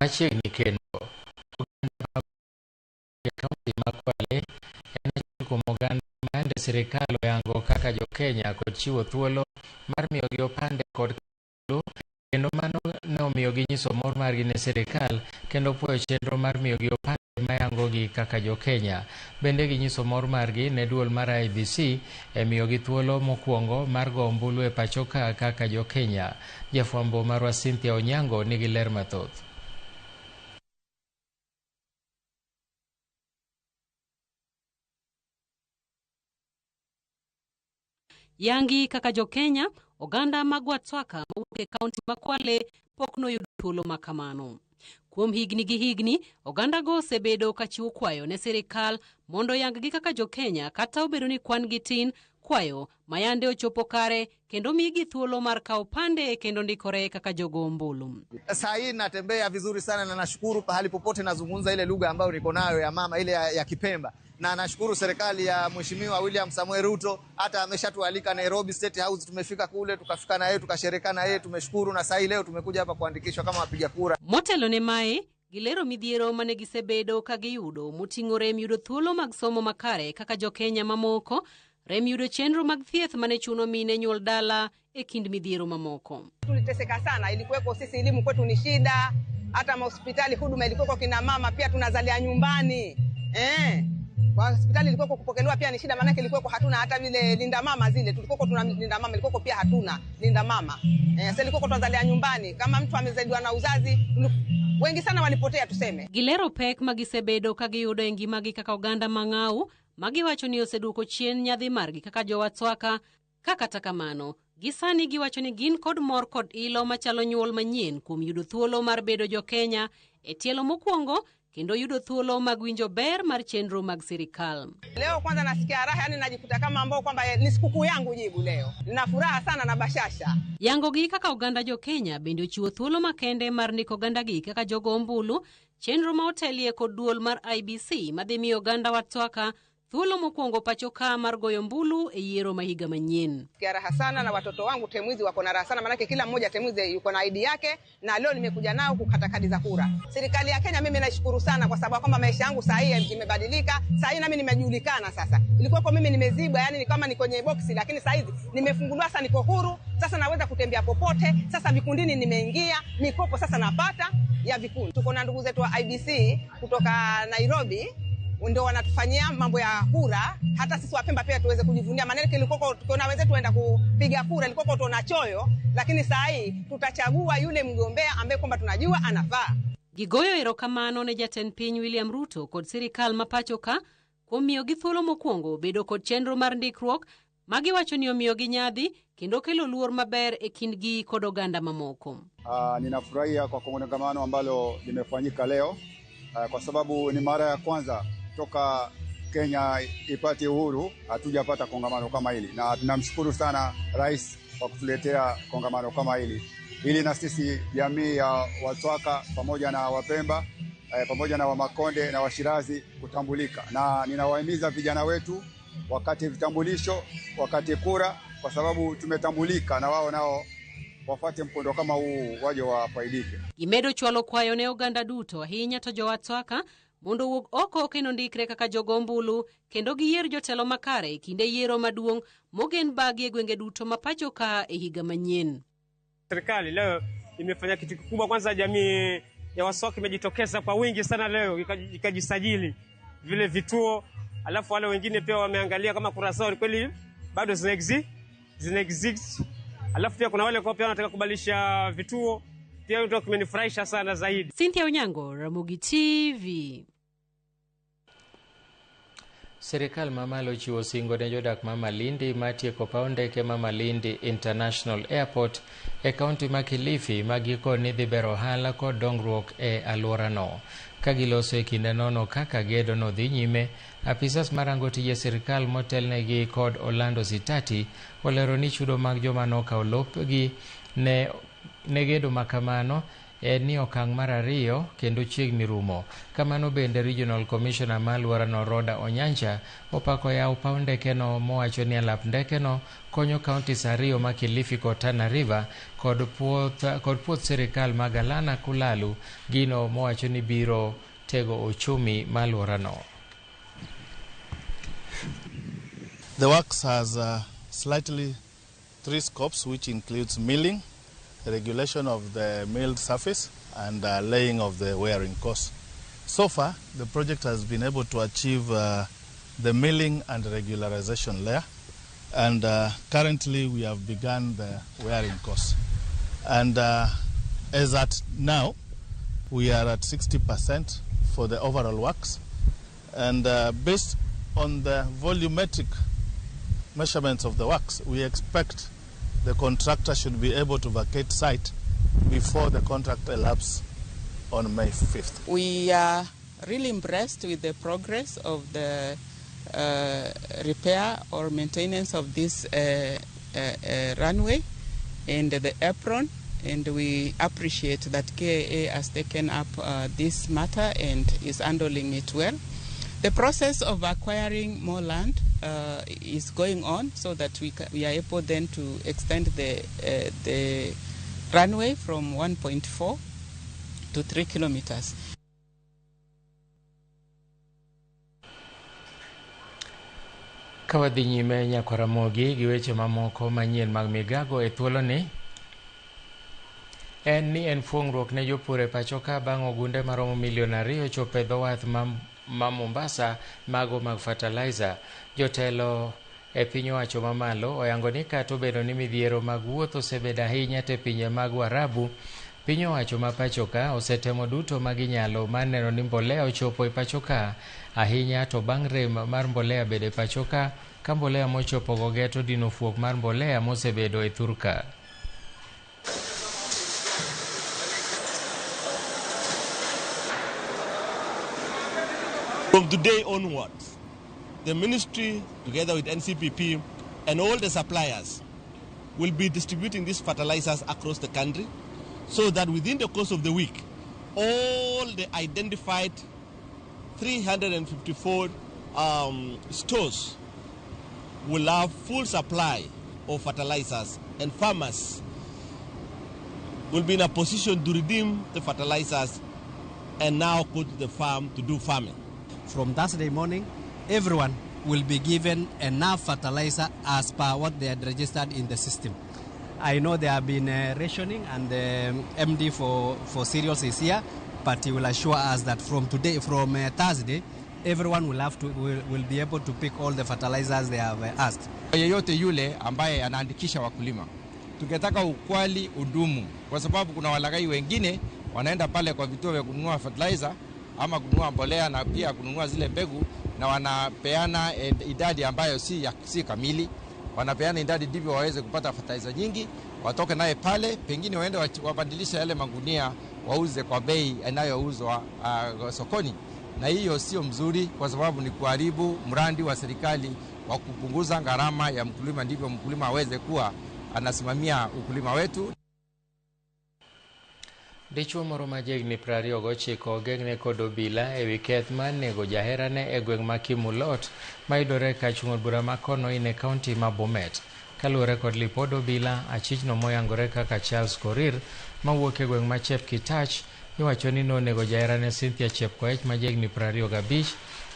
Machiegni kendo, oganda e kaunti ma Kwale en achiel kuom oganda ma yande sirikal oyango kaka jo-Kenya kod chiwo thuolo mar miyogi opande kod kendo mano ne omiyo ginyiso mor margi ne sirikal kendo puoyo chenro mar miyogi opande mayangogi kaka jo-Kenya. Bende ginyiso mor margi ne duol mar IEBC e miyogi thuolo mokwongo mar go ombulu e pacho ka kaka jo-Kenya. Jafwambo marwa Cynthia Onyango nigi ler mathoth. Yangi kaka jo-Kenya, oganda mag Watswaka mawuok e kaunti ma Kwale pok noyudo thuolo ma kamano. Kuom higni gi higni, ogandago osebedo ka chiwo kwayo ne sirikal mondo oyang-gi kaka jo-Kenya kata obedo ni kwan gi tin, kwayo ma yande ochopo kare kendo migi thuolo mar kawo opande kendo ndikore kaka jogo ombulu. Saa hii natembea vizuri sana na nashukuru pahali popote nazungumza ile lugha ambayo niko nayo ya mama ile ya Kipemba, na nashukuru serikali ya Mheshimiwa William Samoei Ruto, hata ameshatualika Nairobi State House, tumefika kule tukafika na yeye tukashereka na yeye, tumeshukuru. Na saa hii leo tumekuja hapa kuandikishwa kama wapiga kura. Motelo ne mae, gilero midhiero mane gisebedo ka giyudo moting'o rem yudo thuolo mag somo makare kaka jo-Kenya mamoko, rem yudo chenro mag thieth mane chuno mine nyuol dala e kind midhiero mamoko. Tuliteseka sana, ilikuweko sisi elimu kwetu ni shida, hata mahospitali huduma ilikuweko kina mama pia tunazalia nyumbani. Kwa hospitali ilikuweko kupokelewa pia ni shida, maanake ilikuweko hatuna hata vile linda mama zile, tulikuweko tuna linda mama, ilikuweko pia hatuna linda mama. Sasa ilikuweko tunazalia nyumbani, kama mtu amezaliwa na uzazi, wengi sana walipotea tuseme. Gilero pek magisebedo ka giyudo e ngimagi kaka oganda mang'au, magiwacho ni oseduoko chien nyadhi margi kaka jo-Watswaka. Ka kata kamano, gisani giwacho ni gin kod mor kod ilo machalo nyuol manyien kuom yudo thuolo mar bedo jo-Kenya e tielo mokwongo kendo yudo thuolo mag winjo ber mar chenro mag sirikal. Leo kwanza nasikia raha, yani najikuta kama ambao kwamba ni sikukuu yangu jibu leo. Nina furaha sana na bashasha. Yango gi kaka oganda jo-Kenya bende ochiwo thuolo makende mar ndiko ogandagi kaka jogo ombulu, chenro ma otelie kod duol mar IEBC madhi miyo oganda Watswaka thuolo mokwongo pacho ka mar goyo ombulu e yiero ma higa manyien. Nasikia raha sana na watoto wangu temwizi wako na raha sana, maanake kila mmoja temwizi yuko na ID yake, na leo nimekuja nao kukata kadi za kura. Serikali ya Kenya mimi naishukuru sana kwa sababu kwamba maisha yangu saa hii imebadilika, saa hii nami nimejulikana sasa. Ilikuwa kwa mimi nimezibwa, yani ni kama niko kwenye boksi, lakini saa hizi nimefunguliwa sasa, niko huru, sasa naweza kutembea popote, sasa vikundini nimeingia, mikopo sasa napata ya vikundi. Tuko na ndugu zetu wa IEBC kutoka Nairobi, ndio wanatufanyia mambo ya kura, hata sisi Wapemba pia tuweze kujivunia, maana ilikuwa tukiona wenzetu waenda kupiga kura ilikuwa tuna choyo, lakini saa hii tutachagua yule mgombea ambaye kwamba tunajua anafaa. Gigoyo erokamano ne jatend piny William Ruto kod sirikal ma pacho ka kuom miyogi thuolo mokwongo bedo kod chenro mar ndikruok magiwacho ni omiyogi nyadhi kendo kelo luor maber e kindgi kod oganda mamoko. Ninafurahia kwa kongamano ambalo limefanyika leo, kwa sababu ni mara ya kwanza toka Kenya ipate uhuru hatujapata kongamano kama hili, na tunamshukuru sana rais kwa kutuletea kongamano kama hili ili na sisi jamii ya Watswaka pamoja na Wapemba pamoja na Wamakonde na Washirazi kutambulika. Na ninawahimiza vijana wetu wakati vitambulisho, wakati kura, kwa sababu tumetambulika na wao nao wafuate mkondo kama huu waje wafaidike. Gimedo chwalo kwayo ne oganda duto ahinya to jo-Watswaka mondo owuog oko kendo ndikre kaka jogo ombulu kendo giyier jotelo makare e kinde yiero maduong' mogen bagi e gwenge duto ma pacho ka e higa manyien. Serikali leo imefanya kitu kikubwa. Kwanza jamii ya Waswaka imejitokeza kwa wingi sana leo ikajisajili vile vituo, alafu wale wengine pia wameangalia kama kura zao kweli bado zina exist. Alafu pia kuna wale kwa pia wanataka kubadilisha vituo pia, ndio kimenifurahisha sana zaidi. Cynthia Onyango, Ramogi TV. Sirikal mamalo ochiwo singo ne jodak ma Malindi ma tieko paw ndeke ma Malindi International Airport e kaunti ma Kilifi ma giko ni dhi bero ohala kod dongruok e alworano. Ka giloso e kinde nono kaka gedo no dhi nyime, apisas marango tije sirikal motelnegi kod Orlando Sitati olero ni chudo mag joma nokawo lopgi ne gedo makamano en ni okang' mar 2 kendo chiegni rumo. Kamano bende Regional Commissioner ma alworano Roda Onyancha opako yawo paw ndekeno mowacho ni alap ndekeno konyo counties 2 ma Kilifi kod Tana River kod puoth sirikal ma Galana Kulalu, gino mowacho ni biro tego uchumi ma alworano. The works has slightly 3 scopes, which includes milling, regulation of the milled surface, and laying of the wearing course. So far, the project has been able to achieve the milling and regularization layer, and currently we have begun the wearing course. And as at now, we are at 60% for the overall works, and based on the volumetric measurements of the works, we expect the contractor should be able to vacate site before the contract elapses on May 5th. We are really impressed with the progress of the repair or maintenance of this runway and the apron, and we appreciate that KAA has taken up this matter and is handling it well. The process of acquiring more land is going on so that we are able then to extend the runway from 1.4 to 3 kilometers. Ka wadhi nyime Nyakwaramogi gi weche mamoko manyien mag migago e thuoloni, en ni en fuong'ruok ne jopur e pacho ka bang' ogunde maromo milion 2 chopo e dho wath ma Mombasa mago mag fertilizer. Jotelo e piny owacho mamalo oyango ni kata obedo ni midhiero mag wuoth osebedo ahinya te pinje mag Waarabu, piny owacho ma pacho ka osetemo duto ma ginyalo mar neno ni mbolea ochopo e pacho ka ahinya, to bang' rem mar mbolea bedo e pacho ka mbolea mochopo go geto dino fuok mar mbolea mosebedo e thurka. From today onwards, the ministry, together with NCPP and all the suppliers, will be distributing these fertilizers across the country so that within the course of the week, all the identified 354 stores will have full supply of fertilizers, and farmers will be in a position to redeem the fertilizers and now go to the farm to do farming. From Thursday morning, everyone will be given enough fertilizer as per what they had registered in the system. I know there have been rationing, and the MD for cereals is here, but he will assure us that from today, from Thursday, everyone will have to will be able to pick all the fertilizers they have asked. Yeyote yule ambaye anaandikisha wakulima, tungetaka ukweli udumu, kwa sababu kuna walaghai wengine wanaenda pale kwa vituo vya kununua fertilizer ama kununua mbolea na pia kununua zile mbegu, na wanapeana idadi ambayo si kamili. Wanapeana idadi ndivyo waweze kupata fertilizer nyingi, watoke naye pale, pengine waende wabadilisha yale magunia wauze kwa bei inayouzwa sokoni. Na hiyo sio mzuri, kwa sababu ni kuharibu mradi wa serikali wa kupunguza gharama ya mkulima, ndivyo mkulima aweze kuwa anasimamia ukulima wetu. Dichuo moro ma jahigni 29 ogeng'ne kod obila ewi keth mar nego jaherane e gweng' ma Kimulot mayudore kachung' od bura ma Konoin e kaunti ma Bomet. Kaluwore kod lipod obila, achichno moyangore kaka Charles Korir mawuok e gweng' ma Chepkitach iwacho ni nonego jaherane Cynthia Chepkoech ma jahigni 25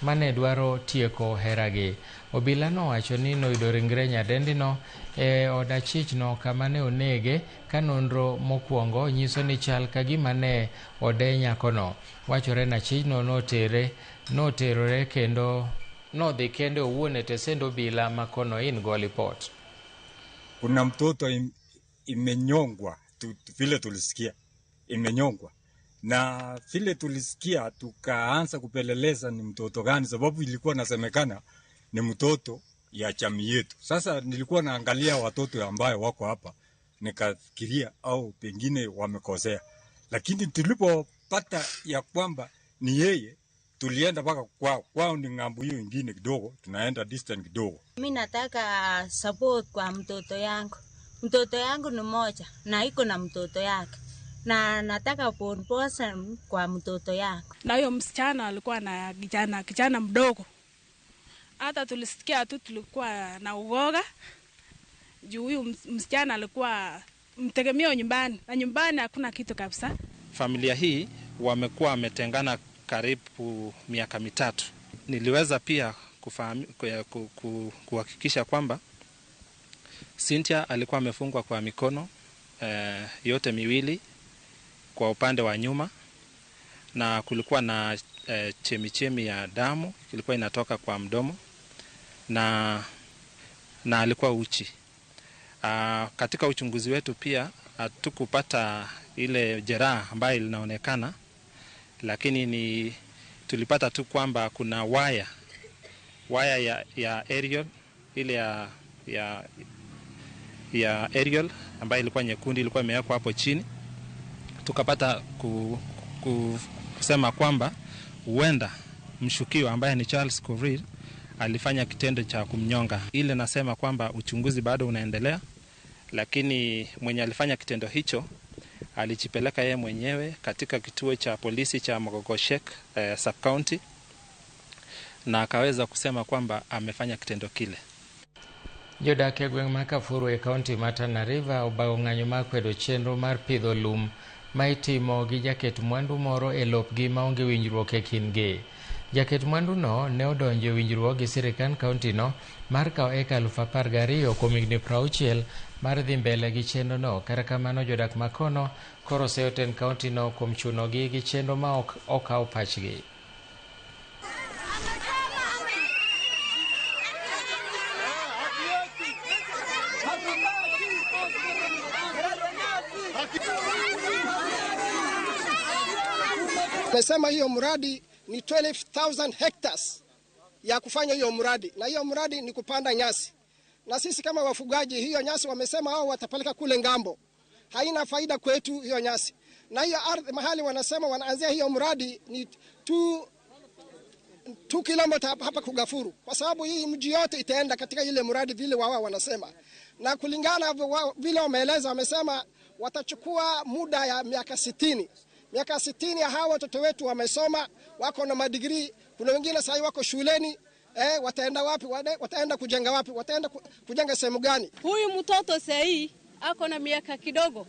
mane dwaro tieko heragi. Obila nowacho ni noyudo ringre nyadendino e od achichno kama ne onege, ka nonro mokwongo nyiso ni chal ka gima ne ode nyakono. Wachore ni achichno noterore kendo nodhi kende owuon e tesend obila ma Konoin go lipot. Kuna mtoto imenyongwa, vile tulisikia imenyongwa, na vile tulisikia tukaanza kupeleleza ni mtoto gani, sababu ilikuwa nasemekana ni mtoto ya jamii yetu. Sasa nilikuwa naangalia watoto ambayo wako hapa, nikafikiria au pengine wamekosea, lakini tulipopata ya kwamba ni yeye, tulienda mpaka kwao, ni ng'ambo hiyo nyingine kidogo, tunaenda distance kidogo. Mimi nataka support kwa mtoto yangu. Mtoto yangu ni moja na iko na mtoto yake. Na nataka kuposa kwa mtoto yako. Na huyo msichana alikuwa na kijana mdogo. Hata tulisikia tu tulikuwa na uoga. Juu huyu msichana alikuwa mtegemeo nyumbani, na nyumbani hakuna kitu kabisa. Familia hii wamekuwa wametengana karibu miaka 3. Niliweza pia kuhakikisha kwamba Cynthia alikuwa amefungwa kwa mikono yote miwili kwa upande wa nyuma, na kulikuwa na chemichemi ya damu ilikuwa inatoka kwa mdomo, na alikuwa uchi. Katika uchunguzi wetu pia hatukupata ile jeraha ambayo linaonekana, lakini tulipata tu kwamba kuna waya ya aerial, ile ya aerial ambayo ilikuwa nyekundu, ilikuwa imewekwa hapo chini. Tukapata kusema kwamba huenda mshukiwa ambaye ni Charles Korir alifanya kitendo cha kumnyonga. Ile nasema kwamba uchunguzi bado unaendelea, lakini mwenye alifanya kitendo hicho alijipeleka yeye mwenyewe katika kituo cha polisi cha Mogogoshek sub-county, na akaweza kusema kwamba amefanya kitendo kile. Jodak e gweng' ma Kafuru e kaunti ma Tana River obago ng'anyo mar kwedo chenro mar pidho lum ma itimo gi jaket mwandu moro e lopgi maonge winjruok e kindgi. Jaket mwanduno ne odonjo e winjruok gi sirikand kauntino mar kawo eka 12,000 kuom higni 60 mar dhi mbele gi chenrono. Kata kamano, jodak makono koro oseyo tend kauntino kuom chunogi gi chenro ma ok okaw pachgi. Amesema hiyo mradi ni 12,000 hectares ya kufanya hiyo mradi, na hiyo mradi ni kupanda nyasi. Na sisi kama wafugaji, hiyo nyasi wamesema hao watapeleka kule ngambo. Haina faida kwetu hiyo nyasi. Na hiyo ardhi mahali wanasema wanaanzia hiyo mradi ni 2 kilomita hapa Kugafuru, kwa sababu hii mji yote itaenda katika ile mradi vile wao wanasema. Na kulingana vile wameeleza, wamesema watachukua muda ya miaka 60. Miaka 60 ya hawa watoto wetu wamesoma, wako na madigrii, kuna wengine sasa wako shuleni. Wataenda wapi? Wataenda kujenga wapi? Wataenda kujenga sehemu gani? Huyu mtoto sasa ako na miaka kidogo,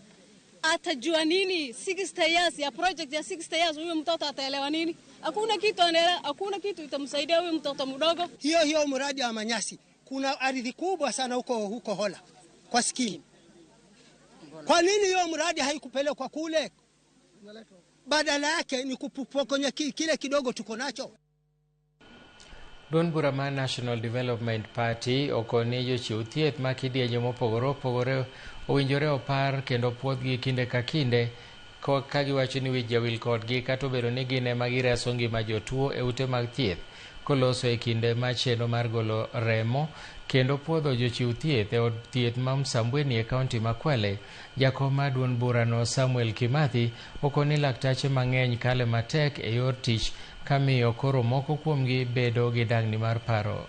atajua nini 60 years ya project ya 60 years? Huyu mtoto ataelewa nini? Hakuna kitu anaelewa, hakuna kitu itamsaidia huyu mtoto mdogo. Hiyo mradi wa manyasi, kuna ardhi kubwa sana huko Hola kwa skimu. Kwa nini hiyo mradi haikupelekwa kule? Badala yake ni kupokonya kile kidogo tuko nacho. Duond bura mar National Development Party okoni jochiw thieth ma kidienje mopogore opogore owinjore opar kendo puodhgi kinde ka kinde ka giwacho ni wich jawil kodgi kata obedo ni gin ema gireso ngima jotuo e ute mag thieth. Koloso e kinde ma chenro mar golo remo kendo puodho jochiw thieth e od thieth ma Msambweni e kaunti ma Kwale, jakom mar duond burano Samuel Kimathi okoni laktache mang'eny kale matek e yor tich kamiyo koro moko kuomgi bedo gi dangni mar paro.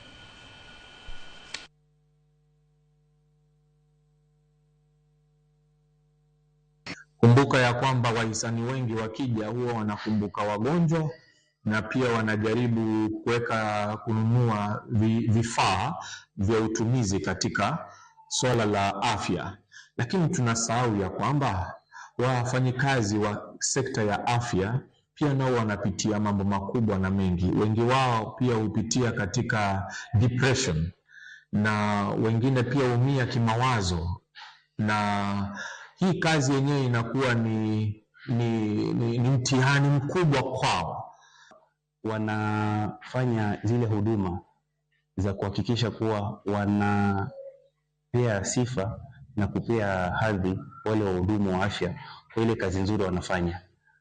Kumbuka ya kwamba wahisani wengi wakija huwa wanakumbuka wagonjwa na pia wanajaribu kuweka kununua vifaa vya utumizi katika swala la afya, lakini tunasahau ya kwamba wafanyikazi wa sekta ya afya pia nao wanapitia mambo makubwa na mengi. Wengi wao pia hupitia katika depression na wengine pia humia kimawazo, na hii kazi yenyewe inakuwa ni mtihani mkubwa kwao. Wanafanya zile huduma za kuhakikisha kuwa wanapea sifa na kupea hadhi wale wahudumu wa afya kwa ile kazi nzuri wanafanya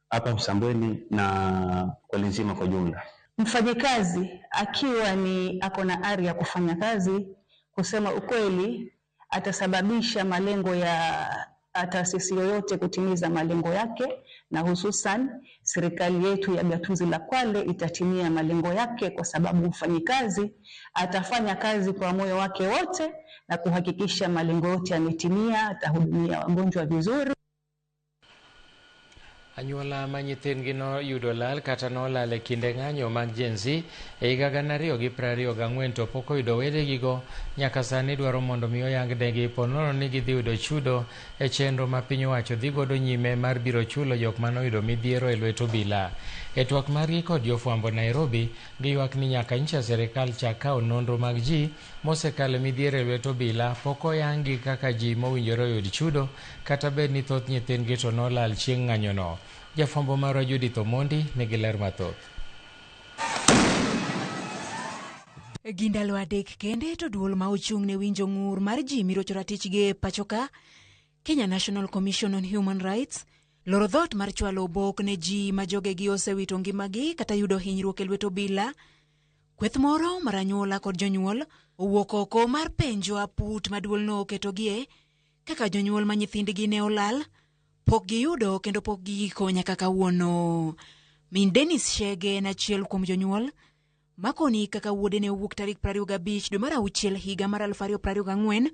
hapa Msambweni na Kwale nzima kwa jumla. Mfanyikazi akiwa ni ako na ari ya kufanya kazi, kusema ukweli, atasababisha malengo ya taasisi yoyote kutimiza malengo yake, na hususan serikali yetu ya gatuzi la Kwale itatimia malengo yake, kwa sababu mfanyikazi atafanya kazi kwa moyo wake wote na kuhakikisha malengo yote yametimia, atahudumia wagonjwa vizuri. Anyuola ma nyithindgi noyudo lal kata nolal e kinde ng'anyo mag Gen Z e higa 2024 to pok oyudo wedegigo nyaka sani dwaro mondo mi oyang negi ponono ni gidhi yudo chudo e chenro ma piny owacho dhi godo nyime mar biro chulo jok manoyudo midhiero e lwet obila. E twak margi kod jofwambo Nairobi, giywak ni nyaka nyicha sirikal chak kawo nonro mag ji mosekalo midhiero e lwet obila pok oyanggi kaka ji mowinjore oyud chudo kata bed ni thoth nyithindgi to nolal chieng' ng'anyono. Jafwambo marwa Judith Omondi nigi ler mathoth. Gi ndalo 3 kende to duol ma ochung' ne winjo ng'ur mar ji mirocho ratichgi e pachoka, Kenya National Commission on Human Rights, loro dhoot mar chwalo obok ne ji ma jogegi osewito ngimagi kata yudo hinyruok e lwet obila. Kweth moro mar anyuola kod jonyuol owuok oko mar penjo aput ma duolno oketogie kaka jonyuol ma nyithindgi ne olal pok giyudo kendo pok giiko nyaka kawuono. Min Dennis Shege en achiel kuom jonyuol makoni kaka wuode ne owuok tarik 25 dwe mar auchiel higa mar 2024,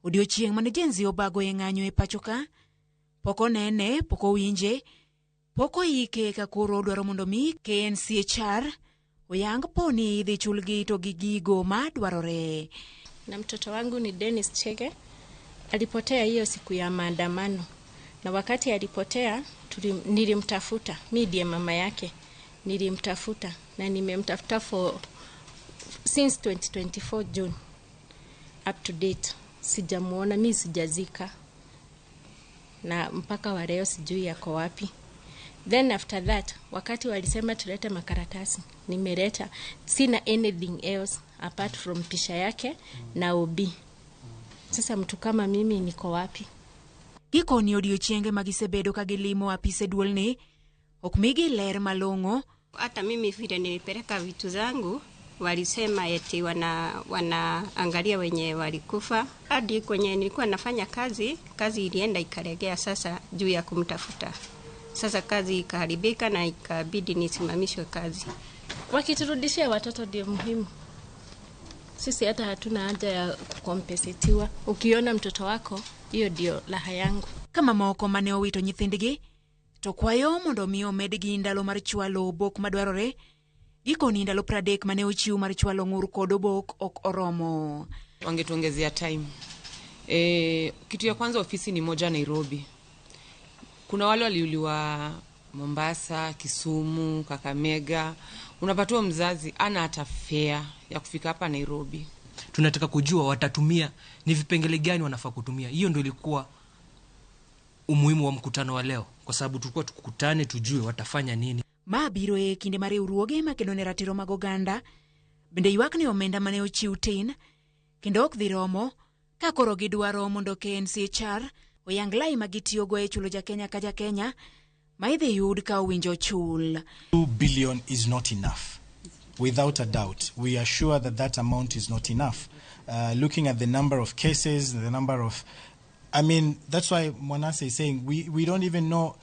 odiochieng' mane Gen Z obago e ng'anyo e pachoka, pok onene, pok owinje, pok oike ka koro odwaro mondo mi KNCHR oyang poni idhi chulgi to gi gigo ma dwarore. Na mtoto wangu ni Dennis Chege, alipotea hiyo siku ya maandamano, na wakati alipotea nilimtafuta, mi ndiye mama yake, nilimtafuta na nimemtafuta for since 2024 June up to date sijamuona, mi sijazika na mpaka wa leo sijui yako wapi. Then after that wakati walisema tulete makaratasi, nimeleta, sina anything else apart from pisha yake na OB. Sasa mtu kama mimi niko wapi? Gikoni odiochienge magisebedo ka gilimo apise duolni ok migi ler malong'o. Hata mimi vile nilipeleka vitu zangu walisema eti wanaangalia wenye walikufa. Hadi kwenye nilikuwa nafanya kazi, kazi ilienda ikalegea sasa juu ya kumtafuta. Sasa kazi ikaharibika na ikabidi nisimamishwe kazi. Wakiturudishia watoto ndio muhimu. Sisi hata hatuna haja ya kukompensetiwa. Ukiona mtoto wako, hiyo ndio raha yangu. Kama moko mane owito nyithindgi, to kwayo mondo mi omedgi ndalo mar chwalo obok madwarore. Gikoni ndalo 30 mane ochiw mar chwalo ng'ur kod obok ok oromo. Wangetuongezea time. Kitu ya kwanza, ofisi ni moja Nairobi. Kuna wale waliuliwa Mombasa, Kisumu, Kakamega. Unapatiwa mzazi ana hata fare ya kufika hapa Nairobi. Tunataka kujua watatumia ni vipengele gani wanafaa kutumia. Hiyo ndio ilikuwa umuhimu wa mkutano wa leo, kwa sababu tulikuwa tukutane tujue watafanya nini. Ma biro e kinde mar riwruoge makedo ne ratiro mag oganda bende ywak ni omenda mane ochiw tin kendo ok dhi romo ka koro gidwaro mondo KNCHR oyang lai ma gitiyogo e chulo jakenya ka jakenya ma idhi yud ka owinjo chul. 2 billion is not enough. Without a doubt, we are sure that that amount is not enough. Looking at the number of cases, the number of, I mean, that's why Mwanase is saying we don't even know,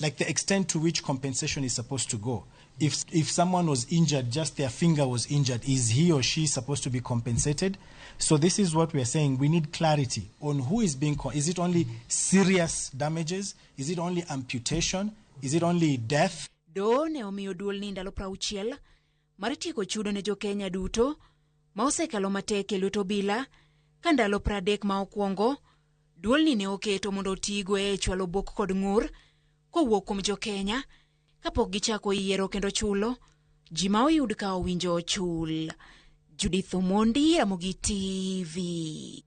like, the extent to which compensation is supposed to go. If someone was injured, just their finger was injured, is he or she supposed to be compensated? So this is what we are saying. We need clarity on who is being, is it only serious damages? Is it only amputation? Is it only death? Do ne omiyo duol ni ndalo 60 mar tieko chudo ne jokenya duto ma osekalo matek e lwet obila ka ndalo 30 ma okwongo duolni ne oketo mondo otigo e chwalo obok kod ng'ur kowuok kuom jokenya kapok gichako yiero kendo chulo ji ma oyud ka owinjo ochul. Judith Omondi, Ramogi TV.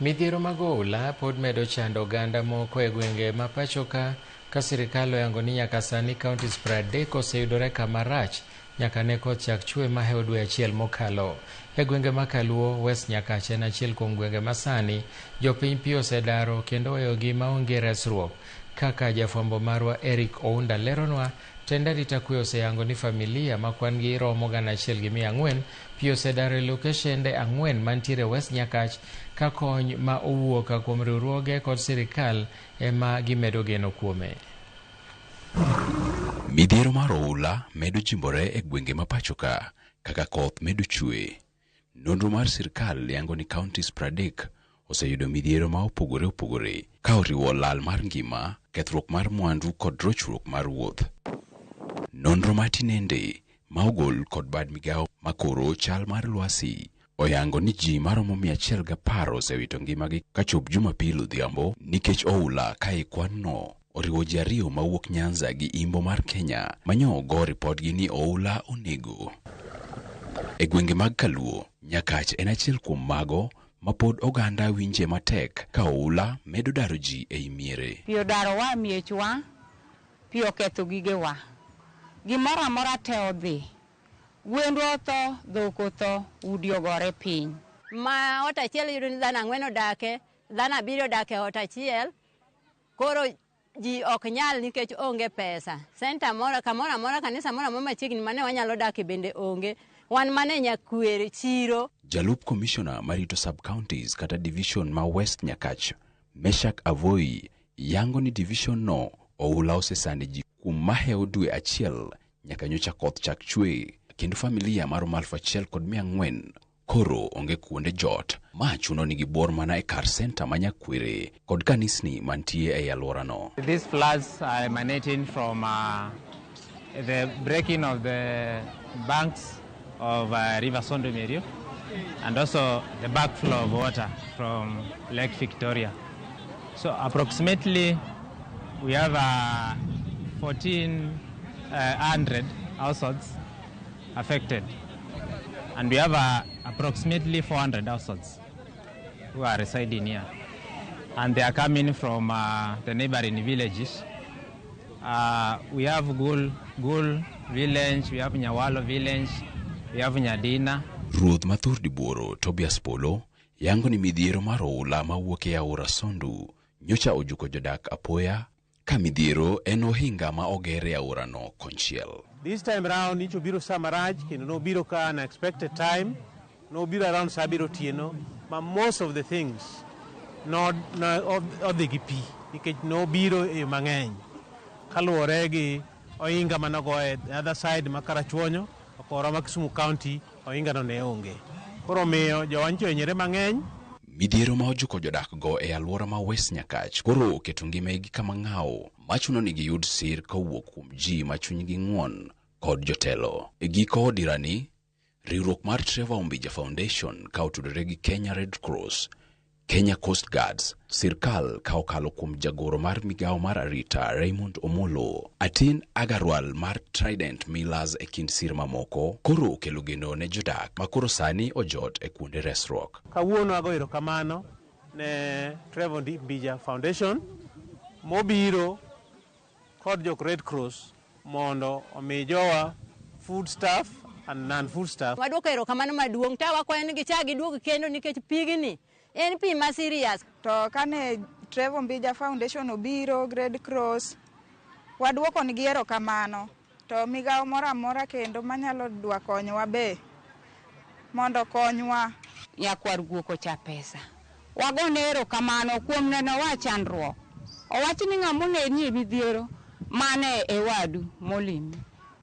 Midhiero mag oula pod medo chando oganda moko e gwenge ma pacho ka sirikal oyango ni nyaka sani counties 30 oseyudore kama rach nyaka ne koth chak chwe mahewo dwe achiel mokalo. E gwenge ma Kaluo, West Nyakach en achiel kuom gwenge ma sani jopiny pi osedaro kendo weyogi maonge resruok. Kaka jafwambo marwa Eric Ounda leronwa, tend arita kwe oseyango ni familia ma kwan gi romo 1,400 pi osedaro e lokeshende 4 mantiere West Nyakach ka kony ma owuok kuom riwruoge kod sirikal ema gimedo geno kuome. Midhiero mar oula medo jimbore e gwenge ma pacho ka kaka koth medo chwe. Nonro mar sirikal yango ni counties 30 oseyudo midhiero ma opogore opogore ka oriwo lal mar ngima, kethruok mar mwandu kod rochruok mar wuoth. Nonro matinende ma ogol kod bad migawo makoro chal mar lwasi oyango ni ji maromo 110 osewito ngimagi kachop Jumapil odhiambo nikech oula ka e kwan-no oriwo ji 2 mawuok Nyanza gi Imbo mar Kenya manyo ogo ripodgi ni oula onego. E gwenge mag Kaluo, Nyakach en achiel kuom mago ma pod oganda winje matek ka oula medo daro ji ei miere. Pi odarowa miechwa, pi oketho gigewa. Gimoro amora te odhi. Gwendwa otho, dhok otho, udi ogore piny. Ma ot achiel yudo ni dhano 4 odake, dhano 7 odake e ot achiel. Koro ji ok nyal nikech onge pesa. Senta moro, kamoro amora, kanisa moro amora machiegni mane wanyalo dake bende onge. Wan mane Nyakwer chiro. Jalup komishona marito sub-counties kata division ma West Nyakach, Meshak Avoi, yango ni division no oula osesande ji kuom mahewo dwe achiel nyaka nyocha koth chak chwe, kendo familia maromo 1,400 koro onge kuonde jot ma chuno ni gibuor mana e kar senta ma Nyakwere kod kanisni mantie ei alworano. These floods are emanating from the breaking of the banks of River Sondu Miriu and also the backflow of water from Lake Victoria. So approximately we have 1,400 households affected, and we have approximately 400 households who are residing here, and they are coming from the neighboring villages. We have Gul village, we have Nyawalo village, we have Nyadina. Ruoth Mathur Dibuoro Tobias Polo yango ni midhiero mar oula mawuok e aora Sondu nyocha ojuko jodak apoya ka midhiero en ohinga ma oger e aorano konchiel. This time round nyicha obiro sa marach kendo nobiro ka unexpected time, nobiro around sa 7 otieno, ma most of the things no odhi gi pi nikech nobiro e yo mang'eny kaluwore gi ohinga manogo e the other side ma Karachuonyo, okora ma Kisumu County, ohinga no ne onge. Koro omiyo jowa nyicha ohinyore mang'eny. Midhiero ma ojuko jodak go e alwora ma West Nyakach koro oketo ngimagi kama ng'aw machuno ni giyud sir kowuok kuom ji ma chunygi ng'won kod jotelo. E giko dirani, riwruok mar Trevor Ombija Foundation ka otudore gi Kenya Red Cross, Kenya Coast Guards, sirkal ka okalo kuom jagoro mar migawo mar arita Raymond Omolo, Atin Agarwal mar Trident Millers e kind sir mamoko, koro okelo geno ne jodak ma koro sani ojot e kuonde resruok. Kawuono ago erokamano ne Trevor Ombija Foundation mobiro kod jok Red Cross mondo omi jowa food staff and non-food staff. Waduoko erokamano maduong' ta wakwayo ni gichak giduog kendo nikech pigni en pi ma serious. To kane Trevor Ombija Foundation obiro, Red Cross, waduoko nigi erokamano. To migawo moro amora kendo manyalo dwa konyowa be mondo konywa. Nyakwar guok ocha pesa. Wagone erokamano kuom neno wa chandruok. Owach ni ng'ama oneni e midhiero mane e wadu molimi.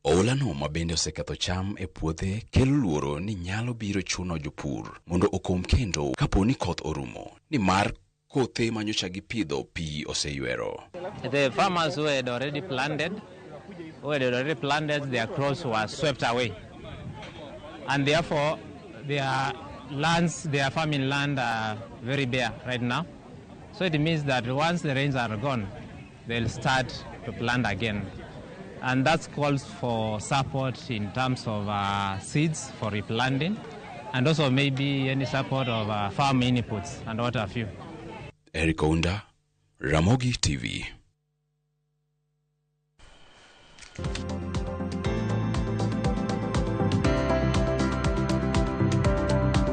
Oulano ma bende oseketho cham e puothe kelo luoro ni nyalo biro chuno jopur mondo okom kendo kapo ni koth orumo, nimar kothe manyocha gipidho pi oseywero. The farmers who had already planted, their crops were swept away, and therefore their lands, their farming land are very bare right now. So it means that once the rains are gone, they'll start to plant again. And that calls for support in terms of seeds for replanting, and also maybe any support of farm inputs and what have you. Eric Ounda, Ramogi TV.